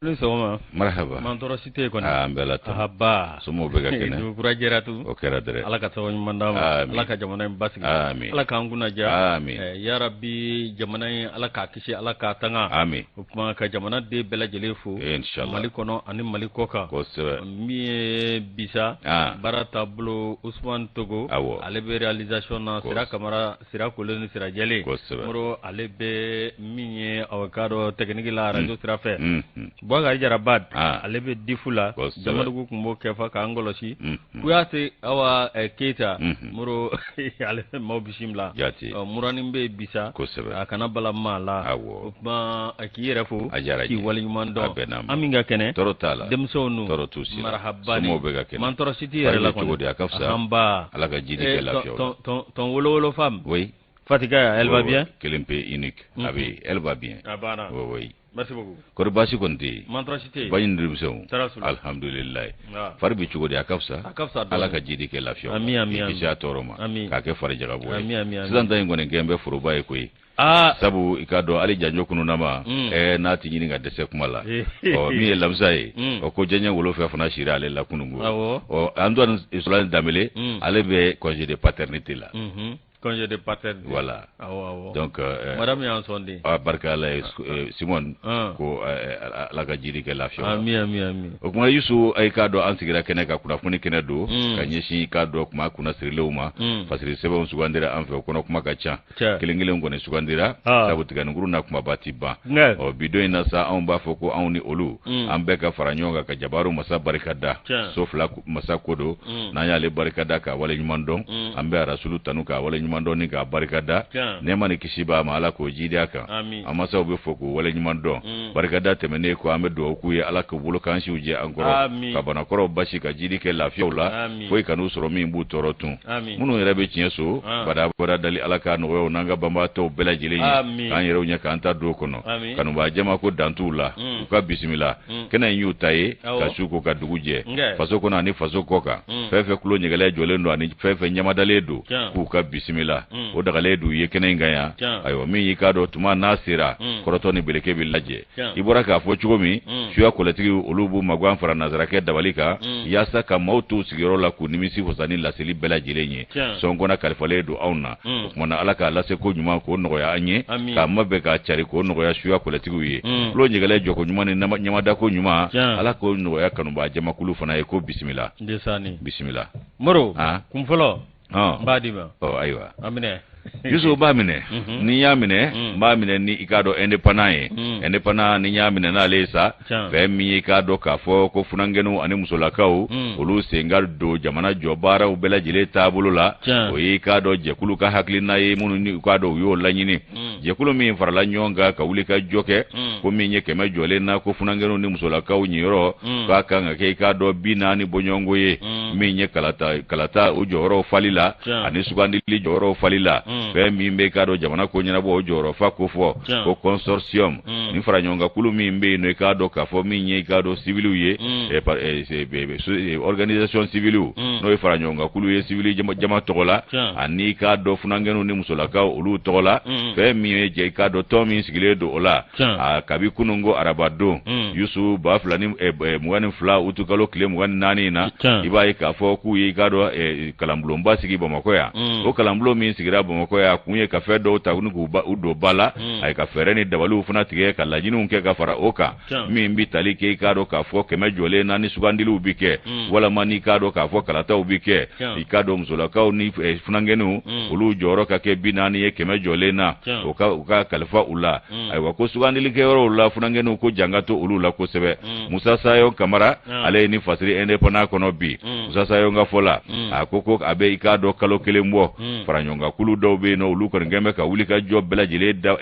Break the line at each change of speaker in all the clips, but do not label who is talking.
Ni sɔgɔma.
Marhaba.
Man tɔɔrɔ si tɛ yen kɔni.
Aa an bɛ Ala tanu.
Ahaba.
Somɔgɔw bɛ ka kɛnɛ.
Dugu kura jɛra tun.
O kɛra dɛrɛ.
Ala ka sababu ɲuman d'an ma.
Amin.
Ala ka jamana in basigi.
Amin.
Ala k'an kunna diya.
Amin.
Yarabi jamana in Ala k'a kisi Ala k'a tanga.
Amin.
O tuma ka jamana den bɛɛ lajɛlen fo.
Inshallah.
Mali kɔnɔ ani Mali kɔ kan.
Kosɛbɛ.
Min ye bisa.
Ah.
Baara taabolo Usumani Togo.
Awɔ.
Ale bɛ réalisation na Sira Kamara Sira Kolen ni Sira Jɛlen.
Kosɛbɛ.
Moro ale bɛ min ye aw k'a dɔn technique la radio sira fɛ. Bubakari Jara Bad ale bɛ difu la. Jamadugu tun b'o kɛ fa k'an kɔlɔsi. Kuyate Awa Keyita. Moro ale bɛ maaw bisimila.
Jate.
Murani bɛ yen bisa.
Kosɛbɛ.
A kana bala maa la.
Awɔ.
O tuma k'i yɛrɛ fo.
A diyara n ye.
K'i waleɲuman dɔn.
A bɛnna ma.
An min ka kɛnɛ.
Tɔɔrɔ t'a la.
Denmisɛnw nu.
Tɔɔrɔ t'u si la.
Marahaba ni.
Somɔgɔw bɛ ka kɛnɛ.
Man tɔɔrɔ si t'i yɛrɛ la
Fari bɛ cogo di? A ka fisa.
Anba.
Ala ka jidi kɛ lafiya la.
Ton wolo wolo femme.
Oui.
Fatika, elle va
Oui, oui.
bien?
Kelen pe unique. A bɛ elle va bien.
A banna.
Oui, oui.
Merci beaucoup.
Kɔri baasi kɔni tɛ yen.
Man tɔɔrɔ si tɛ yen.
Baɲini denmisɛnw.
Tɔɔrɔ s'u la.
Alhamdulilayi.
Nka.
Fari bɛ cogo di? A ka fisa.
A ka fisa dɔɔnin.
Ala ka jidi kɛ lafiya la.
Ami, ami,
K'i
ami.
kisi a tɔɔrɔ ma.
Ami.
K'a kɛ fari jagabɔ ye.
Ami, ami, ami.
Sisan ta in kɔni kɛn bɛ foroba ye koyi.
Aa.
Sabu i k'a dɔn hali janjo kununama n'a tɛ ɲini ka dɛsɛ kuma la. Ɔ min ye lamisa ye. Ɔ ko jɛɲɛ wolo fɛ fana sira ale la kunungo.
Awɔ.
Ɔ Antoine Solane Danbele ale bɛ congé de paternité la.
Congé de paternité.
Voilà.
Awɔ awɔ.
Donc
Madame y'an sɔn den.
A barika Ala ye Simone ko Ala ka jidi kɛ lafiya la.
Ami ami ami.
O kuma Yusu i k'a dɔn an sigira kɛnɛ kan kunnafoni kɛnɛ don ka ɲɛsin i k'a dɔn kuma kunnasirilenw ma. Fasiri sɛbɛnw sugandira an fɛ o kɔnɔ kuma ka ca. Kelen kelen kɔni sugandira sabu tiganikuru na kumaba ti ban. Ɔ bi don in na sa anw b'a fɔ ko anw ni olu an bɛɛ ka fara ɲɔgɔn kan ka jabaru masa barika da. So fila masa ko don n'an y'ale barika da k'a waleɲuman dɔn an bɛ arasulu tanu k'a waleɲuman dɔn ni k'a barika da. Nɛɛma ni kisi b'a ma Ala k'o jidi a kan. An masaw bɛ fo k'u waleɲuman dɔn. Barika da tɛmɛnen kɔ an bɛ dugawu k'u ye Ala k'u bolo k'an siw jɛ an kɔrɔ. Ka banakɔrɔw basi ka jidi kɛ lafiyaw la. Foyi kan'u sɔrɔ min b'u tɔɔrɔ tun. Minnu yɛrɛ bɛ tiɲɛ so badabada dali Ala k'a nɔgɔya u n'an ka banbaatɔw bɛɛ lajɛlen ye. K'an yɛrɛw ɲɛ k'an ta don kɔnɔ. Kanubaa jama ko dan t'u la. U ka bisimila. Kɛnɛ in y'u ta ye ka su ko ka dugu jɛ. Faso kɔnɔ ani faso kɔ kan. Fɛn fɛn tulo ɲɛgɛlɛ jɔlen don ani fɛn fɛn ɲamadalen don. K'u ka bisimila. O dagalen d'u ye kɛnɛ in kan yan. Ayiwa min y'i k'a dɔn tuma n'a sera kɔrɔtɔ ni beleke bɛ lajɛ. I bɔra k'a fɔ cogo min suya kɔlɛtigi olu b'u magan fara nazarakɛ dabali kan yaasa ka maaw t'u sigiyɔrɔ la k'u nimisi wasa ni laseli bɛɛ lajɛlen ye. Sɔnkɔnɔ kalifalen don anw na. O tuma na Ala k'a lase ko ɲuman k'o nɔgɔya an ye. K'a mabɛn k'a cari k'o nɔgɔya suya kɔlɛtigiw ye. Tulo ɲɛgɛlɛ jɔko ɲuman ni ɲamadako ɲuman Ala k'o nɔgɔya kanubaa jamakulu fana ye ko bisimila. Bisimila.
Moro kun fɔlɔ. N b'a d'i ma.
Ɔ ayiwa.
A minɛ.
Yusu b'a minɛ. Ni y'a minɛ n b'a minɛ ni i k'a dɔn indépendant ye. Indépendant ni y'a minɛ n'ale ye sa. Fɛn min ye i k'a dɔn k'a fɔ ko funankɛninw ani musolakaw olu sen ka don jamana jɔ baaraw bɛɛ lajɛlen taabolo la. O ye i k'a dɔn jɛkulu ka hakilina ye minnu ni u k'a dɔn u y'o laɲini. Jɛkulu min farala ɲɔgɔn kan ka wuli ka jɔ kɛ. Ko min ye 100 jɔlen na ko funankɛninw ni musolakaw ɲiyɔrɔ. K'a kan ka kɛ i k'a dɔn 40 bɔɲɔgɔnko ye. Min ye kalata o jɔyɔrɔw fali la. Ani sugandili jɔyɔrɔw fali la. Fɛn min bɛ k'a dɔn jamana ko ɲɛnabɔ o jɔyɔrɔ fa ko fɔ ko consortium ni fara ɲɔgɔn kan kulu min bɛ yen nɔ i k'a dɔn k'a fɔ min ye i k'a dɔn civiliw ye organisation civiliw n'o ye fara ɲɔgɔn kan kulu ye civil jama tɔgɔ la ani i k'a dɔn funankɛninw ni musolakaw olu tɔgɔ la fɛn min ye jɛ i k'a dɔn tɔn min sigilen don o la a kabi kunun ko araba don Yusu 2022 utukalo tile 24 in na i b'a ye k'a fɔ k'u ye i k'a dɔn kalanbulonba sigi Bamakɔ yan o kalanbulon min sigira Bamakɔ yan kun ye ka fɛn dɔw ta ni k'u don ba la a ye ka fɛɛrɛ ni dabaliw fana tigɛ ka laɲiniw kɛ ka fara o kan min bɛ tali kɛ i k'a dɔn k'a fɔ 100 jɔlen na ni sugandiliw bɛ kɛ walama n'i k'a dɔn k'a fɔ kalataw bɛ kɛ i k'a dɔn musolakaw ni funankɛninw olu jɔyɔrɔ ka kɛ 40 ye 100 jɔlen na o ka kalifa u la ayiwa ko sugandilikɛyɔrɔw la funankɛninw ko jan ka to olu la kosɛbɛ Musa Sayon Kamara ale ye ni fasiri indépendant kɔnɔ bi Musa Sayon ka fɔ la a ko a bɛ i k'a dɔn kalo kelen bɔ fara ɲɔgɔn kan kulu dɔw bɛ yen nɔ olu kɔni kɛn bɛ ka wulikajɔ bɛɛ lajɛlen da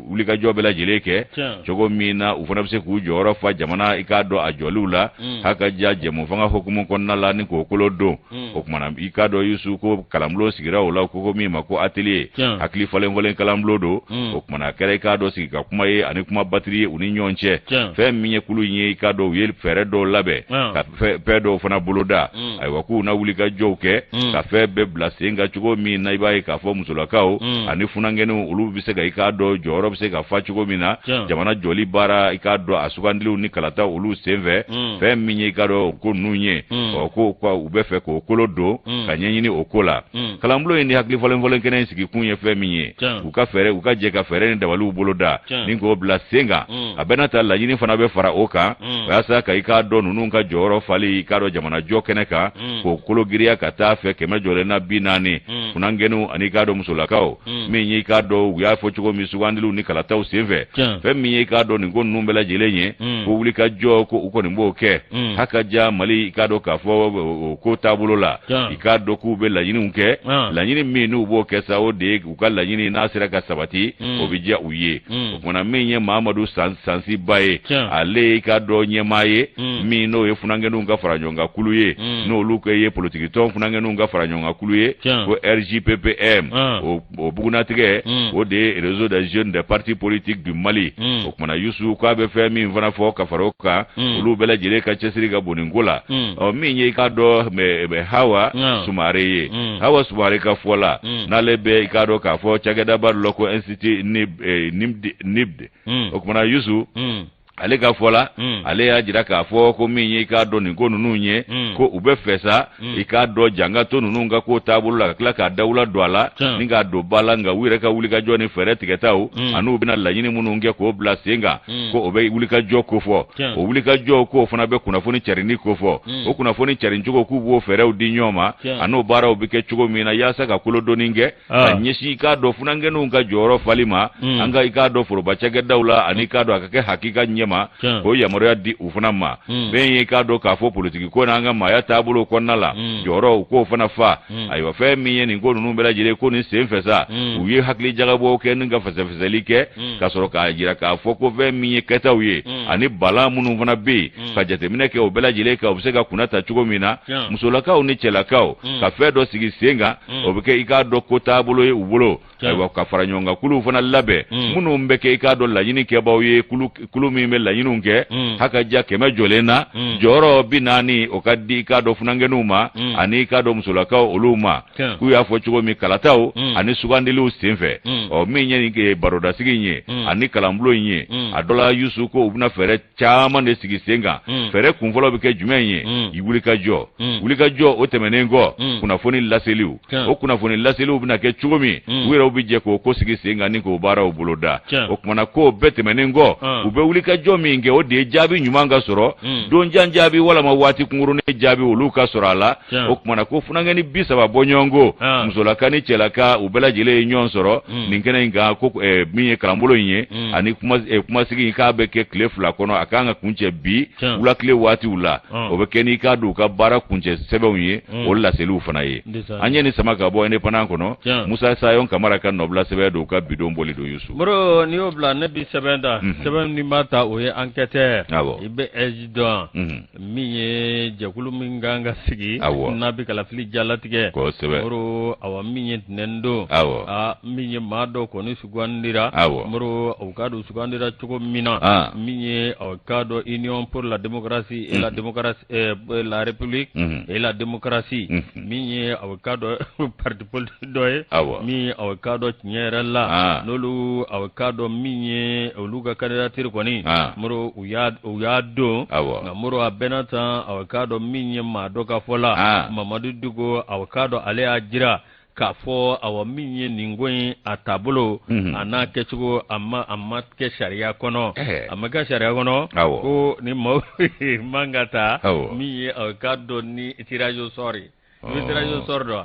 wulikajɔ bɛɛ lajɛlen kɛ cogo min na u fana bɛ se k'u jɔyɔrɔ fa jamana i k'a dɔn a jɔliw la haka ja jɛmufanga hukumu kɔnɔna la ni k'o kolo don o tuma na i k'a dɔn Yusu ko kalanbulon sigira o la ko min ma ko atelier hakili falen falen kalanbulon don o tuma na a kɛra i k'a dɔn sigi ka kuma ye ani kuma batiri ye u ni ɲɔgɔn cɛ fɛn min ye kulu in ye i k'a dɔn u ye fɛɛrɛ dɔw labɛn ka fɛn dɔw fana boloda ayiwa k'u na wulikajɔw kɛ ka fɛn bɛɛ bila sen kan cogo min na i b'a b'a ye k'a fɔ musolakaw ani funankɛninw olu bɛ se ka i k'a dɔn jɔyɔrɔ bɛ se ka fa cogo min na jamana jɔli baara i k'a dɔn a sugandiliw ni kalata olu senfɛ fɛn min ye i k'a dɔn o ko ninnu ye ɔ ko u bɛ fɛ k'o kolo don ka ɲɛɲini o ko la kalanbulon in ni hakili falen falen kɛnɛ in sigikun ye fɛn min ye u ka fɛɛrɛ u ka jɛ ka fɛɛrɛ ni dabaliw boloda ni k'o bila sen kan a bɛɛ n'a ta laɲini fana bɛ fara o kan walasa ka i k'a dɔn ninnu ka jɔyɔrɔ fali i k'a dɔn jamana jɔ kɛnɛ kan k'o kolo giriya ka taa fɛ kɛmɛ jɔlen na bi naani funankɛninw ani i k'a dɔn musolakaw min ye i k'a dɔn u y'a fɔ cogo min sugandiliw ni kalataw senfɛ fɛn min ye i k'a dɔn nin ko ninnu bɛɛ lajɛlen ye ko wuli ka jɔ ko u kɔni b'o kɛ haka ja mali i k'a dɔn k'a fɔ o ko taabolo la i k'a dɔn k'u bɛ laɲiniw kɛ laɲini min n'u b'o kɛ sa o de ye u ka laɲini n'a sera ka sabati o bɛ diya u ye o kumana min ye mamadu sansiba ye ale ye i k'a dɔn ɲɛmaa ye min n'o ye funankɛninw ka fara ɲɔgɔn kan kulu ye n'olu ka ye politikitɔn funankɛninw ka fara ɲɔgɔn kan kulu ye ko RJPPM o bugunnatigɛ o de ye réseau des jeunes des partis politiques du Mali o kumana Yusu k'a bɛ fɛn min fana fɔ ka fara o kan olu bɛɛ lajɛlen ka cɛsiri ka bon nin ko la ɔ min ye i k'a dɔn Hawa Sumare ye Hawa Sumare ka fɔ la n'ale bɛ i k'a dɔn k'a fɔ cakɛdaba dɔ la ko institut NIBD o kumana Yusu ale ka fɔ la ale y'a jira k'a fɔ ko min ye i k'a dɔn nin ko ninnu ye ko u bɛ fɛ sa i k'a dɔn janga to ninnu ka ko taabolo la ka tila k'a dawula don a la ni k'a don ba la nka u yɛrɛ ka wulikajɔ ni fɛɛrɛ tigɛtaw an'u bɛna laɲini minnu kɛ k'o bila sen kan ko o bɛ wulikajɔ kofɔ o wulikajɔ k'o fana bɛ kunnafoni carinni kofɔ o kunnafoni carincogo k'u b'o fɛɛrɛw di ɲɔgɔn ma an'o baaraw bɛ kɛ cogo min na yaasa ka kolodonni kɛ ka ɲɛsin i k'a dɔn funankɛninw ka jɔyɔrɔ fali ma an ka i k'a dɔn foroba cakɛdaw la ani i k'a dɔn a ka kɛ hakika ɲɛma k'o yamaruya di u fana ma fɛn ye i k'a dɔn k'a fɔ politiki ko n'an ka maaya taabolo kɔnɔna la jɔyɔrɔ u k'o fana fa ayiwa fɛn min ye nin ko ninnu bɛɛ lajɛlen ko nin sen fɛ sa u ye hakili jagabɔw kɛ ni ka fɛsɛfɛsɛli kɛ ka sɔrɔ k'a jira k'a fɔ ko fɛn min ye kɛtaw ye ani balan minnu fana bɛ yen ka jateminɛ kɛ o bɛɛ lajɛlen kan u bɛ se ka kunna ta cogo min na musolakaw ni cɛlakaw ka fɛn dɔ sigi sen kan o bɛ kɛ i k'a dɔn ko taabolo ye u bolo ayiwa ka fara ɲɔgɔn kan kuluw fana labɛn minnu bɛ kɛ i k'a dɔn laɲini kɛbaaw ye kulu min bɛ laɲiniw kɛ haka ja kɛmɛ jɔlen na jɔyɔrɔ 40 o ka di i k'a dɔn funankɛninw ma ani i k'a dɔn musolakaw olu ma k'u y'a fɔ cogo min kalataw ani sugandiliw senfɛ ɔ min ye nin barodasigi in ye ani kalanbulon in ye a dɔ la Yusu ko u bɛna fɛɛrɛ caman de sigi sen kan fɛɛrɛ kunfɔlɔ bɛ kɛ jumɛn ye i wulikajɔ wulikajɔ o tɛmɛnen kɔ kunnafoni laseliw o kunnafoni laseliw bɛna kɛ cogo min u yɛrɛw bɛ jɛ k'o ko sigi sen kan ni k'o baaraw boloda o kumana k'o bɛɛ tɛmɛnen kɔ u bɛ wulikajɔ min kɛ o de ye jaabi ɲuman ka sɔrɔ donjan jaabi walama waati kunkurunin jaabi olu ka sɔrɔ a la o kumana ko funankɛni 30 bɔɲɔgɔnko musolaka ni cɛlaka u bɛɛ lajɛlen ye ɲɔgɔn sɔrɔ nin kɛnɛ in kan ko min ye kalanbulon in ye ani kumasigi in k'a bɛ kɛ tile 2 kɔnɔ a kan ka kuncɛ bi wulakile waatiw la o bɛ kɛ n'i k'a dɔn u ka baara kuncɛ sɛbɛnw ye o laseliw fana ye an ye nin sama ka bɔ Indépendant kɔnɔ Musa Sayɔn Kamara ka nɔbila sɛbɛn don u ka bidon bɔli don Yusu
Moro n'i y'o bila ne bi sɛbɛn ta sɛbɛn min b'a ta o ye enquêteur i bɛ ɛji dɔn min ye jɛkulu min kan ka sigi n'a bɛ kalafili jalatigɛ Moro awa min ye ntɛnɛn don min ye maa dɔ kɔni sugandira Moro u k'a dɔn sugandira cogo min na min ye aw k'a dɔn Union pour la démocratie et la démocratie la République et la démocratie min ye aw k'a dɔn parti politique dɔ ye min aw k'a dɔn tiɲɛ yɛrɛ la n'olu aw k'a dɔn min ye olu ka candidature kɔni Moro u y'a don nka Moro a bɛnna tan aw k'a dɔn min ye maa dɔ ka fɔ la Mamadu Diko aw k'a dɔn ale y'a jira k'a fɔ awa min ye nin ko in a taabolo a n'a kɛcogo a ma kɛ sariya kɔnɔ a ma kɛ sariya kɔnɔ ko ni maaw man ka taa min ye aw k'a dɔn ni tirage au sort ye i bɛ tirage au sort dɔn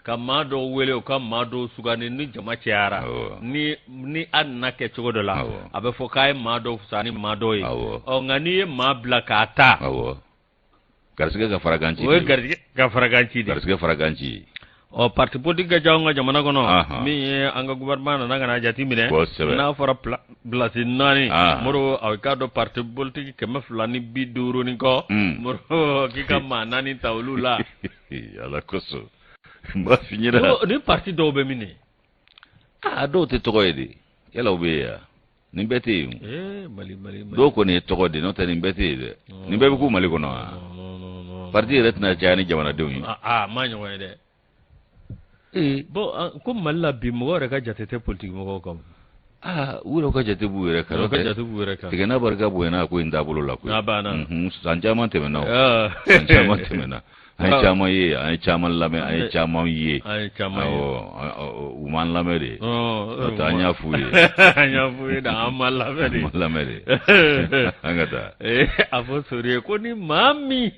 ka maa dɔw wele u ka maa dɔw sugandi ni jama cayara ni ni a nana kɛ cogo dɔ la a bɛ fɔ k'a ye maa dɔw fisaya ni maa dɔw ye ɔ nka n'i ye maa bila k'a ta
garisɛgɛ ka faragan ci
o ye garisɛgɛ ka faragan ci de
garisɛgɛ faragan ci
ɔ parti politique ka ca an ka jamana kɔnɔ min ye an ka gouvernement nana ka na jate minɛ n'a fɔra place 4 Moro a k'a dɔn parti politique 250 ni kɔ Moro k'i ka maa 4 ta olu la
ala kosɔn n b'a f'i ɲɛna
ni parti dɔw bɛ min de
aa dɔw tɛ tɔgɔ ye de yala u bɛ yen wa nin bɛɛ tɛ yen dɔw kɔni ye tɔgɔ de n'o tɛ nin bɛɛ tɛ yen dɛ nin bɛɛ bɛ k'u mali kɔnɔ wa parti yɛrɛ tɛna caya ni jamanadenw ye
aa ma ɲɔgɔn ye dɛ Bon, ko Mali la bi mɔgɔ yɛrɛ ka jate tɛ politique mɔgɔw kan.
Aa, u yɛrɛ ka jate b'u yɛrɛ kan.
U ka jate b'u yɛrɛ kan.
Tigɛ n'a barika bonyana ko in taabolo la koyi.
A banna.
San caman tɛmɛna o. San caman tɛmɛna. An ye caman ye, an ye caman lamɛn, an ye caman ye.
An ye caman ye.
Awɔ, u m'an lamɛn de. N'o tɛ an y'a f'u ye.
An y'a f'u ye an ma lamɛn de.
An ma lamɛn de. An ka taa.
A fɔ Sori ye ko ni maa min.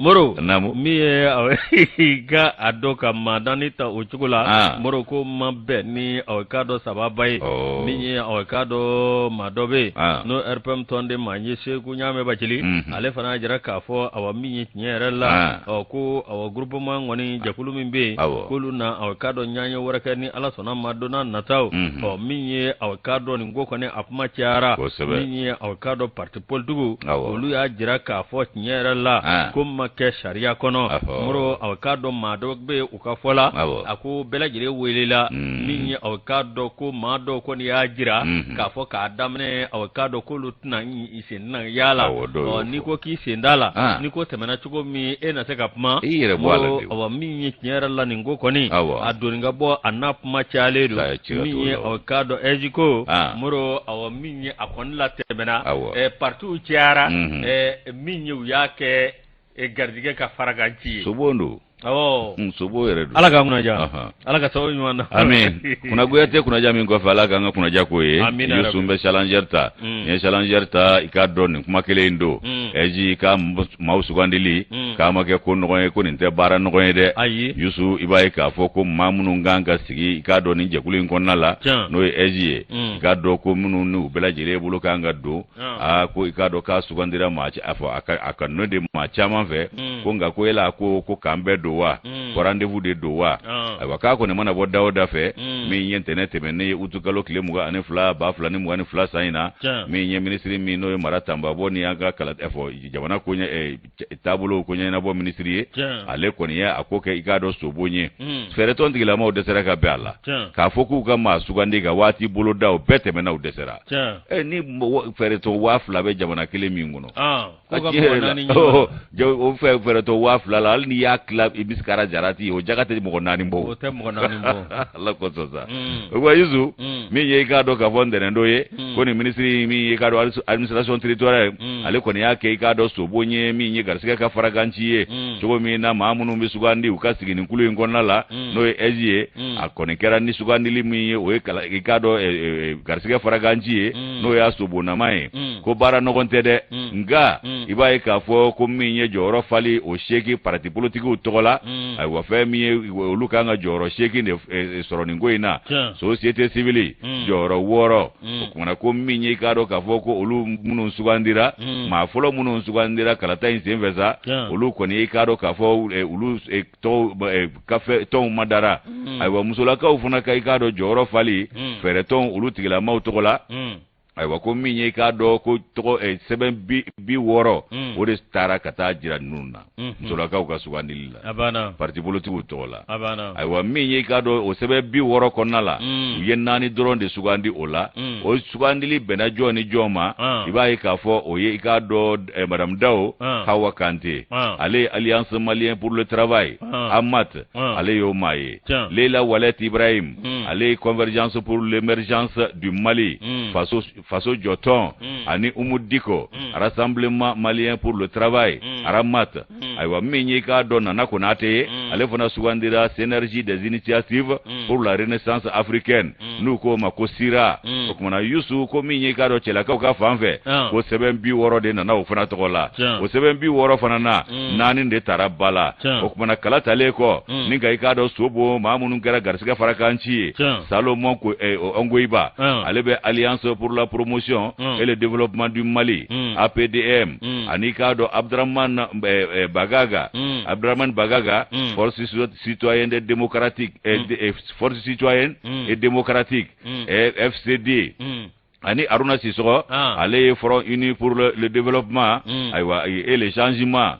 Moro
naamu
min ye ka a dɔn ka maa naani ta o cogo la
ah.
Moro ko ma bɛn ni aw k'a dɔn sababa ye
oh.
min ye aw k'a dɔn maa dɔ bɛ yen
ah.
n'o RPM tɔnden maa ye Seku Ɲaamɛ Bacili
mhm.
ale fana y'a jira k'a fɔ awa min ye tiɲɛ yɛrɛ la
ah.
ɔ ko awa groupement kɔni jɛkulu min bɛ yen k'olu na aw k'a dɔn ɲɔgɔnye wɛrɛ kɛ ni Ala sɔnna ma don n'a nataw
mhm.
ɔ min ye aw k'a dɔn nin ko kɔni a kuma cayara min ye aw k'a dɔn parti politigiw olu y'a jira k'a fɔ tiɲɛ yɛrɛ la ko ma kɛ sariya kɔnɔ Moro aw k'a dɔn maa dɔ bɛ yen u ka fɔ la a ko bɛɛ lajɛlen welela min ye aw k'a dɔn ko maa dɔw kɔni y'a jira k'a fɔ k'a daminɛ aw k'a dɔn k'olu tɛna i sen na y'a la n'i ko k'i sen t'a la ni ko tɛmɛna cogo min e na se ka kuma
i yɛrɛ bɔ a la de
awa min ye tiɲɛ yɛrɛ la nin ko kɔni a doni ka bɔ a n'a kuma cayalen don min ye aw k'a dɔn AIGE ko Moro awa min ye a kɔni latɛmɛna partiw cayara min ye u y'a kɛ garijɛgɛ ka farakanci ye
sobon don
awɔ
sobo yɛrɛ don
Ala k'an kunnaja Ala ka sababu ɲuman na
amin kunnagoya tɛ kunnaja min kɔfɛ Ala k'an ka kunnaja k'o ye
Amina
Yusu bɛ challenger ta
Mm.
ni ye challenger ta i k'a dɔn nin kuma kelen in don
Mm.
AIGE ka maaw sugandili
Mm.
k'a ma kɛ ko nɔgɔn ye ko nin tɛ baara nɔgɔn ye dɛ
ayi
Yusu i b'a ye k'a fɔ ko maa minnu kan ka sigi i k'a dɔn nin jɛkulu in kɔnɔna la
Tiɲɛ.
n'o ye AIGE ye
Mm.
i k'a dɔn ko minnu n'u bɛɛ lajɛlen bolo kan ka don
Ah.
aa ko i k'a dɔn k'a sugandira maa a fɔ a ka nɔ de maa caman fɛ
Mm.
ko nka ko yala ko k'an bɛɛ don wa
Mm.
ko rendez-vous de don wa
Ah.
ayiwa k'a kɔni mana bɔ da o da fɛ
Mm.
min ye ntɛnɛn tɛmɛnen ye utukalo tile 22 2022 san in na
Tiɲɛ.
min ye minisiri min n'o ye mara tanbabɔ ni an ka kala fɔ jamana koɲɛ taabolow koɲɛnabɔ minisiri ye
Tiɲɛ.
ale kɔni ye a ko kɛ i k'a dɔn sobon ye
Mm.
fɛɛrɛtɔn tigilamaw dɛsɛra ka bɛn a la
Tiɲɛ.
k'a fɔ k'u ka maa sugandi ka waati boloda o bɛɛ tɛmɛna u dɛsɛra
Tiɲɛ.
Ni fɛɛrɛtɔn 2000 bɛ jamana kelen min kɔnɔ
Ah,
ka
ko ka
tiɲɛ
mɔgɔ
yɛrɛ la,
naani ɲini.
o fɛɛrɛtɔn 2000 la hali n'i y'a tila i bɛ se kara jarati o jaga tɛ mɔgɔ naani bɔ
O tɛ mɔgɔ naani bɔ.
Ala kosɔn sa
Mm.
o wa Yusu
Mm.
min ye i k'a dɔn k'a fɔ ntɛnɛndon ye
Mm.
ko nin minisiri min ye i k'a dɔn administration territoriale
Mm.
ale kɔni y'a kɛ i k'a dɔn sobon ye min ye garisigɛ ka farakanci ye
Mm.
cogo min na maa minnu bɛ sugandi u ka sigi nin kulu in kɔnɔna la
Mm.
n'o ye AIGE ye
Mm.
a kɔni kɛra ni sugandili min ye o ye i k'a dɔn garisigɛ farakanci ye
Mm.
n'o y'a sobonnama ye
Mm.
ko baara nɔgɔn tɛ dɛ
Mm.
nka
Mm.
i b'a ye k'a fɔ ko min ye jɔyɔrɔ fali o seegin parti politikiw tɔgɔ la
Mm.
ayiwa fɛn min ye olu kan ka jɔyɔrɔ 8 de sɔrɔ nin ko in na
Tiɲɛ.
société civile
Mm.
jɔyɔrɔ 6
Mm.
o kumana ko min ye i k'a dɔn k'a fɔ ko olu minnu sugandira
Mm.
maa fɔlɔ minnu sugandira kalata in senfɛ sa
Tiɲɛ.
olu kɔni ye i k'a dɔn k'a fɔ olu tɔgɔw kafe tɔnw ma dara
Mm.
ayiwa musolakaw fana ka i k'a dɔn jɔyɔrɔ fali
Mm.
fɛɛrɛtɔnw olu tigilamaw tɔgɔ la
Mm.
ayiwa ko min ye i k'a dɔn ko tɔgɔ sɛbɛn 60
Mm.
o de taara ka taa jira ninnu na
Mhm.
musolakaw ka sugandili la
A banna.
parti politigiw tɔgɔ la
A banna.
ayiwa min ye i k'a dɔn o sɛbɛn 60 kɔnɔna la
Mm.
u ye 4 dɔrɔn de sugandi o la
Mm.
o sugandili bɛnna jɔn ni jɔn ma
Ah.
i b'a ye k'a fɔ o ye i k'a dɔn madame Dawo
Ah.
Hawa Kante
Ah.
ale ye Alliance Malien pour le Travail
Ah.
AMAT
Ah.
ale y'o maa ye
Tiɲɛ.
Leila Walet Ibrahim
Mm.
ale ye Convergence pour l'émergence du Mali
Mm.
faso jɔtɔn
Mm.
ani Umu Diko
Mm.
Rassemblement Malien pour le Travail
Mm.
ARAMAT
Mm.
ayiwa min ye i k'a dɔn Nana Konate ye
Mm.
ale fana sugandira Synergie des initiatives
Mm.
pour la renaissance africaine
Mm.
n'u k'o ma ko SIRA
Mm.
o kumana Yusu ko min ye i k'a dɔn cɛlakaw ka fan fɛ
Ah.
ko sɛbɛn 60 de nana o fana tɔgɔ la
Tiɲɛ.
o sɛbɛn 60 fana na
Mm.
4 de taara ba la
Tiɲɛ.
o kumana kala talen kɔ
Mm.
ni ka i k'a dɔn sobo maa minnu kɛra garisigɛ farakanci ye
Tiɲɛ.
Salomon Ongoiba
Ah.
ale bɛ Alliance pour la promotion
Mm.
et le développement du Mali
Mm.
APDM
Mm.
ani k'a dɔn Abdramane Bagaga
Mm.
Abdramane Bagaga
Mm.
force citoyenne et démocratique
Mm.
force citoyenne
Mm.
et démocratique
Mm.
FCD
Mm.
Ani Haruna Sisɔgɔ, ale ye Front uni pour le développement, ayiwa, et le changement,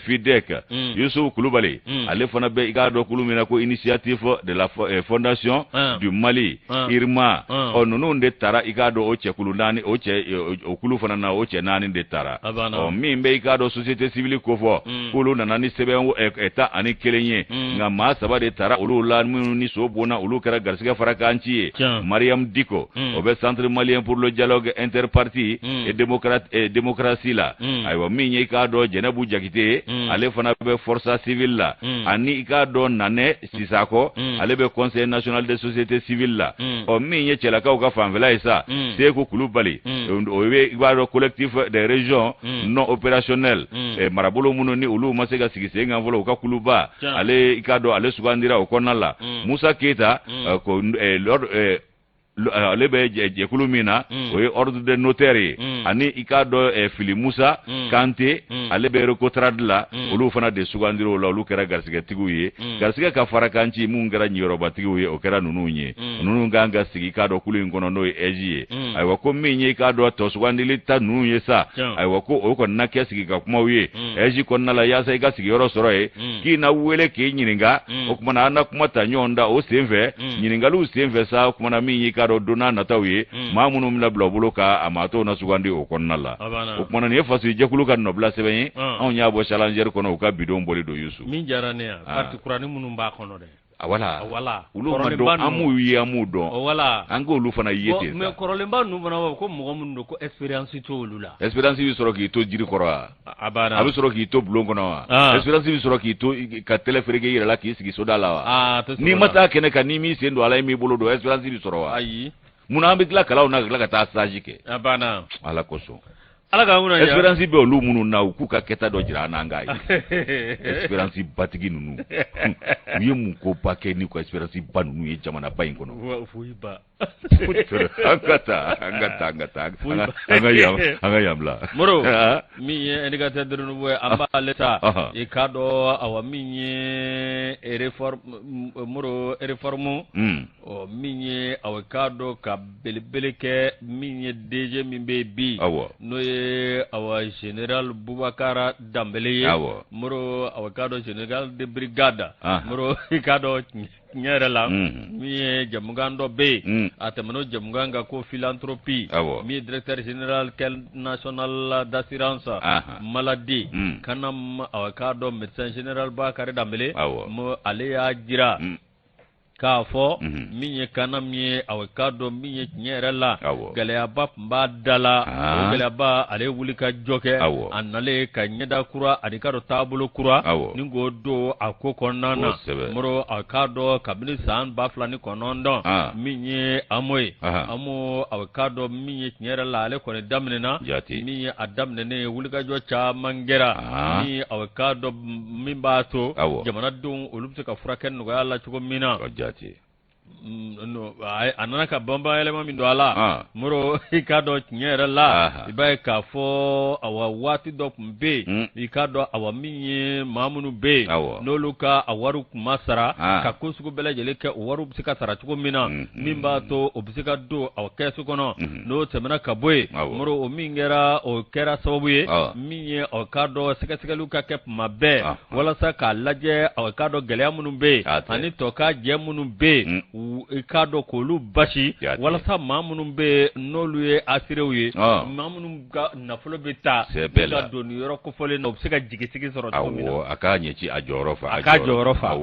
FUDEC. Yusuf Kulubali, ale fana bɛ i k'a dɔn kulu min na ko Initiative de la fondation du Mali, IRMA. Ɔ, ninnu de tara i k'a dɔn o cɛkulu naani, o cɛ o kulu fana na, o cɛ naani de tara. Ɔ, min bɛ i k'a dɔn société civile kofɔ, k'olu nana ni sɛbɛn 11 ye, nka maa saba de tara olu la minnu ni so bonna, olu kɛra garisɛgɛ farakanci ye. Mariam Diko, o bɛ Centre malien pour le dialogue interparti et démocratie la. Ayiwa, min ye i k'a dɔn Jɛnɛbu Jakite, ale fana bɛ Força civile la, ani i k'a dɔn Nanɛ Sisakɔ, ale bɛ Conseil national des sociétés civiles la. Ɔ, min ye cɛlakaw ka fanfɛla ye sa, Seku Kulubali, o bɛ i b'a dɔn Collectif des régions non opérationnelles, marabolo minnu ni olu ma se ka sigi sen kan fɔlɔ, u ka kuluba, ale i k'a dɔn ale sugandira o kɔnɔna la. Musa Keyita ko ale bɛ jɛkulu min na, o ye Ordre des notaires ye, ani i k'a dɔn Fili Musa Kante, ale bɛ Recotrade la. Olu fana de sugandira o la, olu kɛra garisɛgɛtigiw ye. Garisɛgɛ ka farakanci minnu kɛra ɲiyɔrɔbatigiw ye, o kɛra ninnu ye. Ninnu kan ka sigi i k'a dɔn kulu in kɔnɔ, n'o ye AIGE ye. Ayiwa, ko min ye i k'a dɔn tɔ sugandili ta ninnu ye sa, ayiwa, ko o kɔni na kɛ sigi ka kumaw ye AIGE kɔnɔna la, yaasa i ka sigiyɔrɔ sɔrɔ yen, k'i na wele k'i ɲininka. O kumana an na kuma ta ɲɔgɔn da o senfɛ, ɲininkaliw senfɛ sa. O kumana min y'i k'a dɔn don n'a nataw ye, maa minnu bɛna bila u bolo ka a maatɔw na sugandi o kɔnɔna la. O kumana nin ye fasojɛkulu ka nɔbila sɛbɛn ye, anw y'a bɔ Challenger kɔnɔ, u ka bidon bɔli don, Yusu.
Min diyara ne ye, parti kurani minnu b'a kɔnɔ dɛ.
A wala, wala olu ma dɔn, an m'u ye, an m'u dɔn.
Wala
an k'olu fana ye ten.
Mais kɔrɔlenba ninnu fana b'a fɔ ko mɔgɔ minnu don, ko expérience t'olu la.
Expérience bɛ sɔrɔ k'i to jiri kɔrɔ wa?
A banna.
A bɛ sɔrɔ k'i to bulon kɔnɔ wa? Expérience bɛ sɔrɔ k'i to ka tɛlɛ fereke i yɛrɛ la k'i sigi soda la wa? N'i ma taa kɛnɛ kan, n'i m'i sen don a la, i m'i bolo don, expérience bɛ sɔrɔ wa?
Ayi.
Munna an bɛ tila kalanw na ka tila ka taa stage kɛ?
A banna.
Ala kosɔn.
Ala ka kunna.
Expérience bɛ olu minnu na, u k'u ka kɛta dɔ jira an na, an k'a ye. Expérience batigi ninnu, u ye mun koba kɛ n'u ka expérience ba ninnu ye jamanaba in kɔnɔ?
Foyi ba.
An ka taa, an ka taa, an ka taa, an ka yan, an ka yan bila.
Moro, min ye Indicateur de renouveau ye, an b'ale ta. I k'a dɔn, awa, min ye réforme, Moro, réforme, ɔ, min ye, awa, k'a dɔn ka belebele kɛ min ye DG min bɛ yen bi, n'o ye, awa, général Bubakara Danbele ye. Moro, awa, k'a dɔn général de brigade. Moro, i k'a dɔn tiɲɛ yɛrɛ la, min ye jamukan dɔ bɛ yen, a tɛmɛn'o jamukan kan ko philanthropie, min ye directeur général Caisse nationale d'assurance maladie, CNAM, awa, k'a dɔn médecin général Bakari Danbele, ale y'a jira k'a fɔ min ye CNAM ye, awa, k'a dɔn min ye tiɲɛ yɛrɛ la, gɛlɛyaba tun b'a da la. O gɛlɛyaba, ale wuli ka jɔ kɛ, a nalen ka ɲɛda kura ani k'a dɔn taabolo kura ni k'o don a ko kɔnɔna na. Moro, a k'a dɔn kabini san 2009, min ye AMO ye, AMO, a k'a dɔn min ye tiɲɛ yɛrɛ la, ale kɔni daminɛna. Min ye a daminɛnen ye, wulikajɔ caman kɛra min, a k'a dɔn min b'a to jamanadenw olu bɛ se ka furakɛ nɔgɔya la cogo min na.
Jate.
A nana ka banbayɛlɛma min don a la, Moro, i k'a dɔn tiɲɛ yɛrɛ la, i b'a ye k'a fɔ, awa, waati dɔ tun bɛ yen, i k'a dɔn, awa, min ye maa minnu bɛ yen n'olu ka a wari tun ma sara, ka ko sugu bɛɛ lajɛlen kɛ, o wari bɛ se ka sara cogo min na, min b'a to o bɛ se ka don a kɛsu kɔnɔ. N'o tɛmɛna ka bɔ yen, Moro, o min kɛra, o kɛra sababu ye min ye, a k'a dɔn sɛgɛsɛgɛliw ka kɛ tuma bɛɛ walasa k'a lajɛ, a k'a dɔn gɛlɛya minnu bɛ yen ani tɔ ka jɛ minnu bɛ yen, i k'a dɔn k'olu basi, walasa maa minnu bɛ yen n'olu ye assuréw ye, maa minnu ka nafolo bɛ taa ka don nin yɔrɔ kofɔlen na, u bɛ se ka jigisigi sɔrɔ cogo min na.
A k'a ɲɛci a jɔyɔrɔ fa.
A k'a jɔyɔrɔ fa.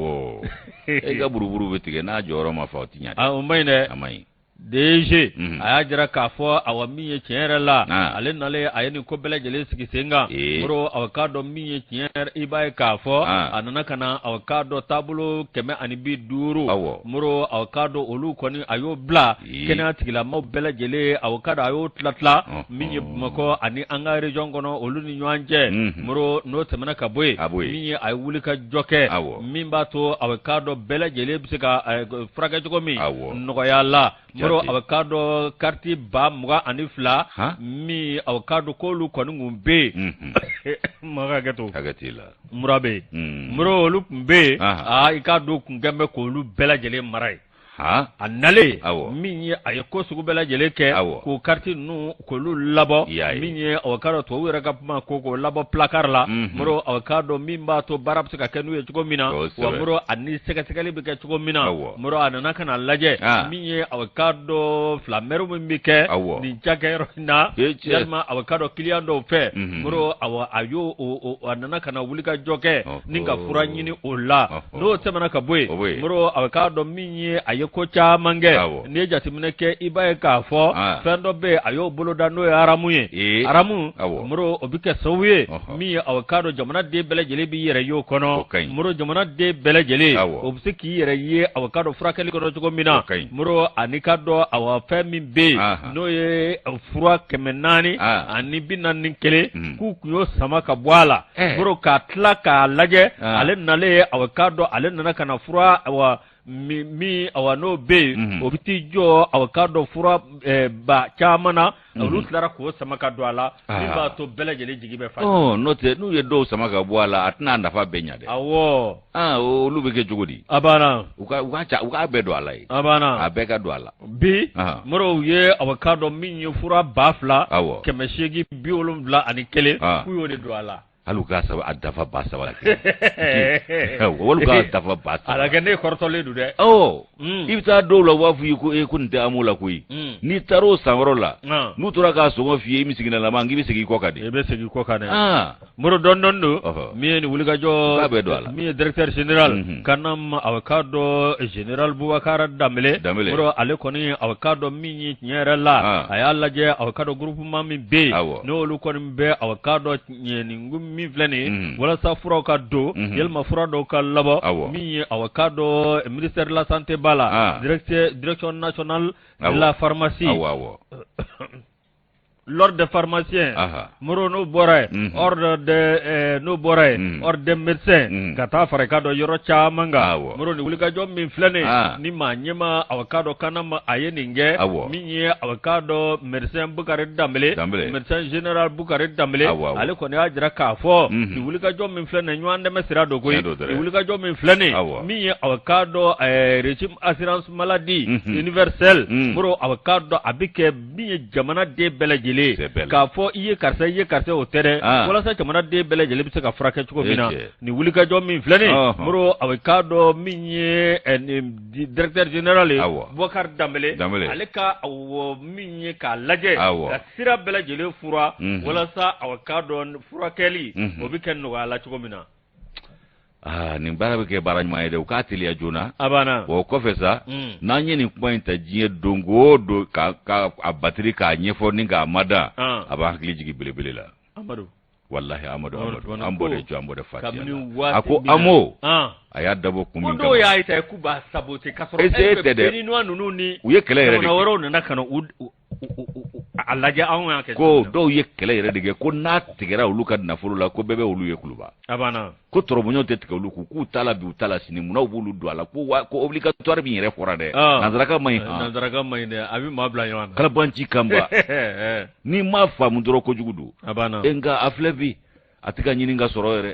E ka buruburu bɛ tigɛ n'a jɔyɔrɔ ma fa, o tɛ ɲɛ.
O man ɲi dɛ.
A man ɲi.
DG, a y'a jira k'a fɔ, awa, min ye tiɲɛ yɛrɛ la, ale nalen, a ye nin ko bɛɛ lajɛlen sigi sen kan. Moro, awa, k'a dɔn min ye tiɲɛ, i b'a ye k'a fɔ a nana ka na, awa, k'a dɔn taabolo 150, Moro, awa, k'a dɔn olu kɔni, a y'o bila kɛnɛya tigilamaw bɛɛ lajɛlen, awa, k'a dɔn a y'o tila tila min ye Bamakɔ ani an ka région kɔnɔ, olu ni ɲɔgɔn cɛ. Moro, n'o tɛmɛna ka bɔ yen, min ye a ye wuli ka jɔ kɛ min b'a to, awa, k'a dɔn bɛɛ lajɛlen bɛ se ka furakɛ cogo min nɔgɔya la. Moro, a k'a dɔn kariti 22,000 min, a k'a dɔn k'olu kɔni tun bɛ yen, ma hakɛ to,
hakɛ t'i la,
mura bɛ yen. Moro, olu tun bɛ yen, aa, i k'a dɔn kun kɛlen bɛ k'olu bɛɛ lajɛlen mara yen. A nalen min ye a ye ko sugu bɛɛ lajɛlen kɛ k'o kariti ninnu k'olu labɔ min ye aw k'a dɔn tubabu yɛrɛ ka kuma ko k'o labɔ placard la Moro aw k'a dɔn min b'a to baara bɛ se ka kɛ n'u ye cogo min na wa Moro ani sɛgɛsɛgɛli bɛ kɛ cogo min na Moro a nana ka na lajɛ min ye aw k'a dɔn flamɛriw min bɛ kɛ nin cakɛyɔrɔ in na yalima aw k'a dɔn kiliyan dɔw fɛ Moro a y'o a nana ka na wulikajɔ kɛ ni ka fura ɲini o la n'o tɛmɛna ka bɔ yen Moro a k'a dɔn min ye a ye ko caman kɛ n'i ye jateminɛ kɛ i b'a ye k'a fɔ fɛn dɔ bɛ yen a y'o boloda n'o ye aramu ye aramu Moro o bɛ kɛ sababu ye min ye a k'a dɔn jamanaden bɛɛ lajɛlen b'i yɛrɛ y'o kɔnɔ Moro jamanaden bɛɛ lajɛlen o bɛ se k'i yɛrɛ ye a k'a dɔn furakɛli kɔnɔ cogo min na Moro ani k'a dɔn awa fɛn min bɛ yen n'o ye fura 441 k'u tun y'o sama ka bɔ a la Moro ka tila k'a lajɛ ale nalen a k'a dɔn ale nana ka na fura awa min awa n'o bɛ yen o bɛ t'i jɔ a k'a dɔn fura ba caman na olu tilara k'o sama ka don a la min b'a to bɛɛ lajɛlen jigi bɛ fa
n'o tɛ n'u ye dɔw sama ka bɔ a la a tɛna nafa bɛɛ ɲɛ dɛ
awɔ
olu bɛ kɛ cogo di
a banna
u k'a bɛɛ don a la yen
a banna
a bɛɛ ka don a la
bi Moro u ye a k'a dɔn min ye fura 2871 k'u y'o de don a la
hali u k'a saba a dafa 3000 la wali k'a dafa 3000
a kɛ ne kɔrɔtɔlen don dɛ
i bɛ taa dɔw la u b'a fɔ i ye ko e ko nin tɛ AMO la koyi n'i taara o sanyɔrɔ la n'u tora k'a sɔngɔ f'i ye i misikinalama k'i bɛ segin i kɔ kan
de i bɛ segin i kɔ kan dɛ Moro dɔɔni dɔɔni don min ye nin wulikajɔ
k'a bɛɛ don a la
min ye directeur général CANAM a k'a dɔn général Bubakar Danbele Moro ale kɔni a k'a dɔn min ye tiɲɛ yɛrɛ la a y'a lajɛ a k'a dɔn groupement min bɛ yen n'olu kɔni bɛ a k'a dɔn nin min filɛ nin ye walasa furaw ka don yalima fura dɔw ka labɔ min ye a k'a dɔn ministère de la santé b'a la direction nationale de la pharmacie l'ordre des pharmaciens Moro n'o bɔra yen ordre des n'o bɔra yen ordre des médecins ka taa fara i k'a dɔn yɔrɔ caman kan Moro nin wulikajɔ min filɛ nin ye ni maa ɲɛmaa a k'a dɔn CANAM a ye nin kɛ min ye a k'a dɔn médecin Bukari Danbele médecin général Bukari Danbele ale kɔni y'a jira k'a fɔ nin wulikajɔ min filɛ nin ye ɲɔgɔn dɛmɛ sira don koyi nin wulikajɔ min filɛ nin ye min ye a k'a dɔn régime assurance maladie universelle Moro a k'a dɔn a bɛ kɛ min ye jamanaden bɛɛ lajɛlen k'a fɔ i ye karisa i ye karisa o tɛ dɛ ah. walasa jamanaden bɛɛ lajɛlen bɛ se ka furakɛ cogo min na nin wulikajɔ min filɛ nin Moro a bɛ k'a dɔn min ye directeur général ye Bubakari Danbele ale ka min ye k'a lajɛ ka sira bɛɛ lajɛlen furan mhm. walasa a k'a dɔn furakɛli mhm. o bɛ kɛ nɔgɔya la cogo min na.
Aa nin baara bɛ kɛ baara ɲuman ye dɛ u k'a teliya joona
a banna
o kɔfɛ sa mm. n'an ye nin kuma in ta diɲɛ don o don ka ka a batiri k'a ɲɛfɔ ni k'a mada ah. a b'an hakili jigin belebele la
Amadu
walahi Amadu Amadu an bɔra jɔ an bɔra fatiya la a ko AMO ah. a y'a dabɔ kun min
kama ko dɔw y'a ta k'u b'a saboter k'a sɔrɔ e tɛ dɛ Béninois ninnu ni
u ye kɛlɛ yɛrɛ de
kɛ wɛrɛw nana ka na u a lajɛ anw y'a kɛ
ko dɔw ye kɛlɛ yɛrɛ de kɛ ko n'a tigɛra olu ka nafolo la ko bɛɛ bɛ olu ye kuluba
a banna
ko tɔrɔmɔɲɔgɔn tɛ tigɛ olu kun k'u t'a la bi u t'a la sini munna u b'olu don a la ko wa ko obligatoire min yɛrɛ fɔra dɛ nansaraka man ɲi
nansaraka man ɲi dɛ a bɛ maa bila ɲɔgɔn
na kalabanci kanba n'i m'a faamu dɔrɔn kojugu don
a banna
e nka a filɛ bi a tɛ ka ɲini ka sɔrɔ yɛrɛ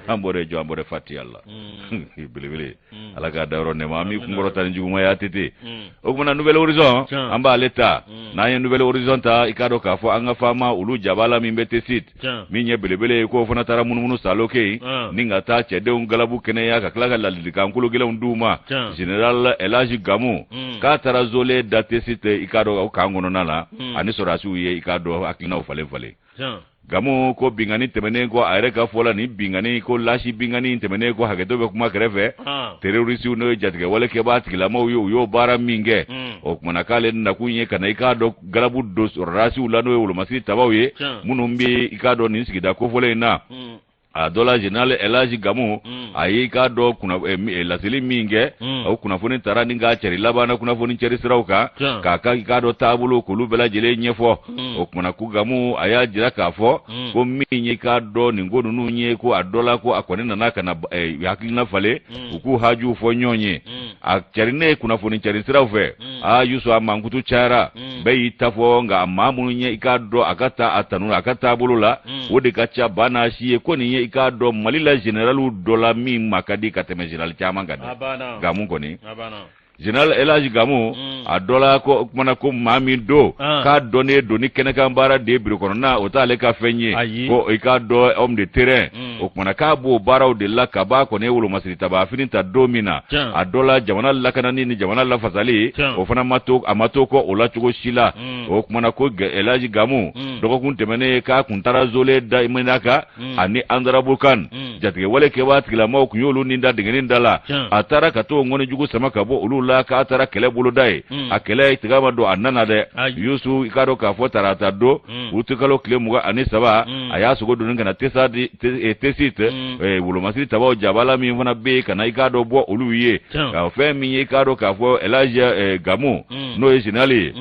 an bɔra jɔ an bɔra fatiya la mm. belebele mm. ala k'a dayɔrɔ nɛɛma an b'i kunkɔrɔta ni juguman ye ATT mm. o tuma na Nouvel Horizon an b'ale ta n'an ye Nouvel Horizon ta i k'a dɔn k'a fɔ an ka faama olu jabala min bɛ Tessit min ye belebele ye k'o fana taara munumunu salo kɛ yen ni ka taa cɛdenw galabu kɛnɛya ka tila ka ladilikan kolo gɛlɛnw d'u ma général Elhaji Gamu k'a taara zole da Tessit i k'a dɔn o kan kɔnɔna la ani sɔrɔdasiw ye i k'a dɔn hakilinaw falen falen Gamu ko binkanni tɛmɛnen kɔ a yɛrɛ ka fɔ la nin binkanni ko lasi binkanni tɛmɛnen kɔ hakɛto bɛ kuma kɛrɛfɛ terrorisiw n'o ye jatigɛwale kɛbaa tigilamaw ye u y'o baara min kɛ o tuma na k'ale nakun ye ka na i k'a dɔn galabu don sɔrɔdasiw la n'o ye wolomasiri tabaw ye minnu bɛ i k'a dɔn nin sigida kofɔlen in na a dɔ la général Elhaji Gamu a ye i k'a dɔn laseli min kɛ o kunnafoni taara ni k'a cɛri laban na kunnafoni cɛri siraw kan k'a ka i k'a dɔn taabolo k'olu bɛɛ lajɛlen ɲɛfɔ o tuma na ko Gamu a y'a jira k'a fɔ ko min ye i k'a dɔn nin ko ninnu ye ko a dɔ la ko a kɔni nana ka na hakilina falen u k'u hajuw fɔ ɲɔgɔn ye a carinnen kunnafoni cɛri siraw fɛ aa Yusu a mankutu cayara bɛɛ y'i ta fɔ nka maa minnu ye i k'a dɔn a ka taa a tanu a ka taabolo la o de ka ca ba n'a si ye ko nin ye i k'a dɔn Mali la généraliw dɔ la min ma ka di ka tɛmɛ général caman kan dɛ Gamu kɔni Général Elhaji Gamu a dɔ la ko o kumana ko maa min don k'a dɔnnen don ni kɛnɛkan baara de ye biro kɔnɔna o t'ale ka fɛn ye ko i k'a dɔn homme de terrain o kumana k'a b'o baaraw de la kab'a kɔni ye wolomasiri tabaa fini ta don min na a dɔ la jamana lakanani ni jamana lafasali o fana ma to a ma to kɔ o la cogo si la o kumana ko Elhaji Gamu dɔgɔkun tɛmɛnen k'a kun taara Zole da Menaka ani Andarabukan jatigɛwale kɛbaa tigilamaw kun y'olu ni da dingɛnin da la a taara ka t'o ŋɔni jugu sama ka bɔ olu la k'a taara kɛlɛ boloda yen a kɛlɛ tiga ma don a nana dɛ Yusu i k'a dɔn k'a fɔ tarata don utikalo tile 23 a y'a sogo doni ka na Tesit wolomasiri tabaw jabala min fana bɛ yen ka na i k'a dɔn bɔ olu ye ka fɛn min ye i k'a dɔn k'a fɔ Elhaji Gamu n'o ye général ye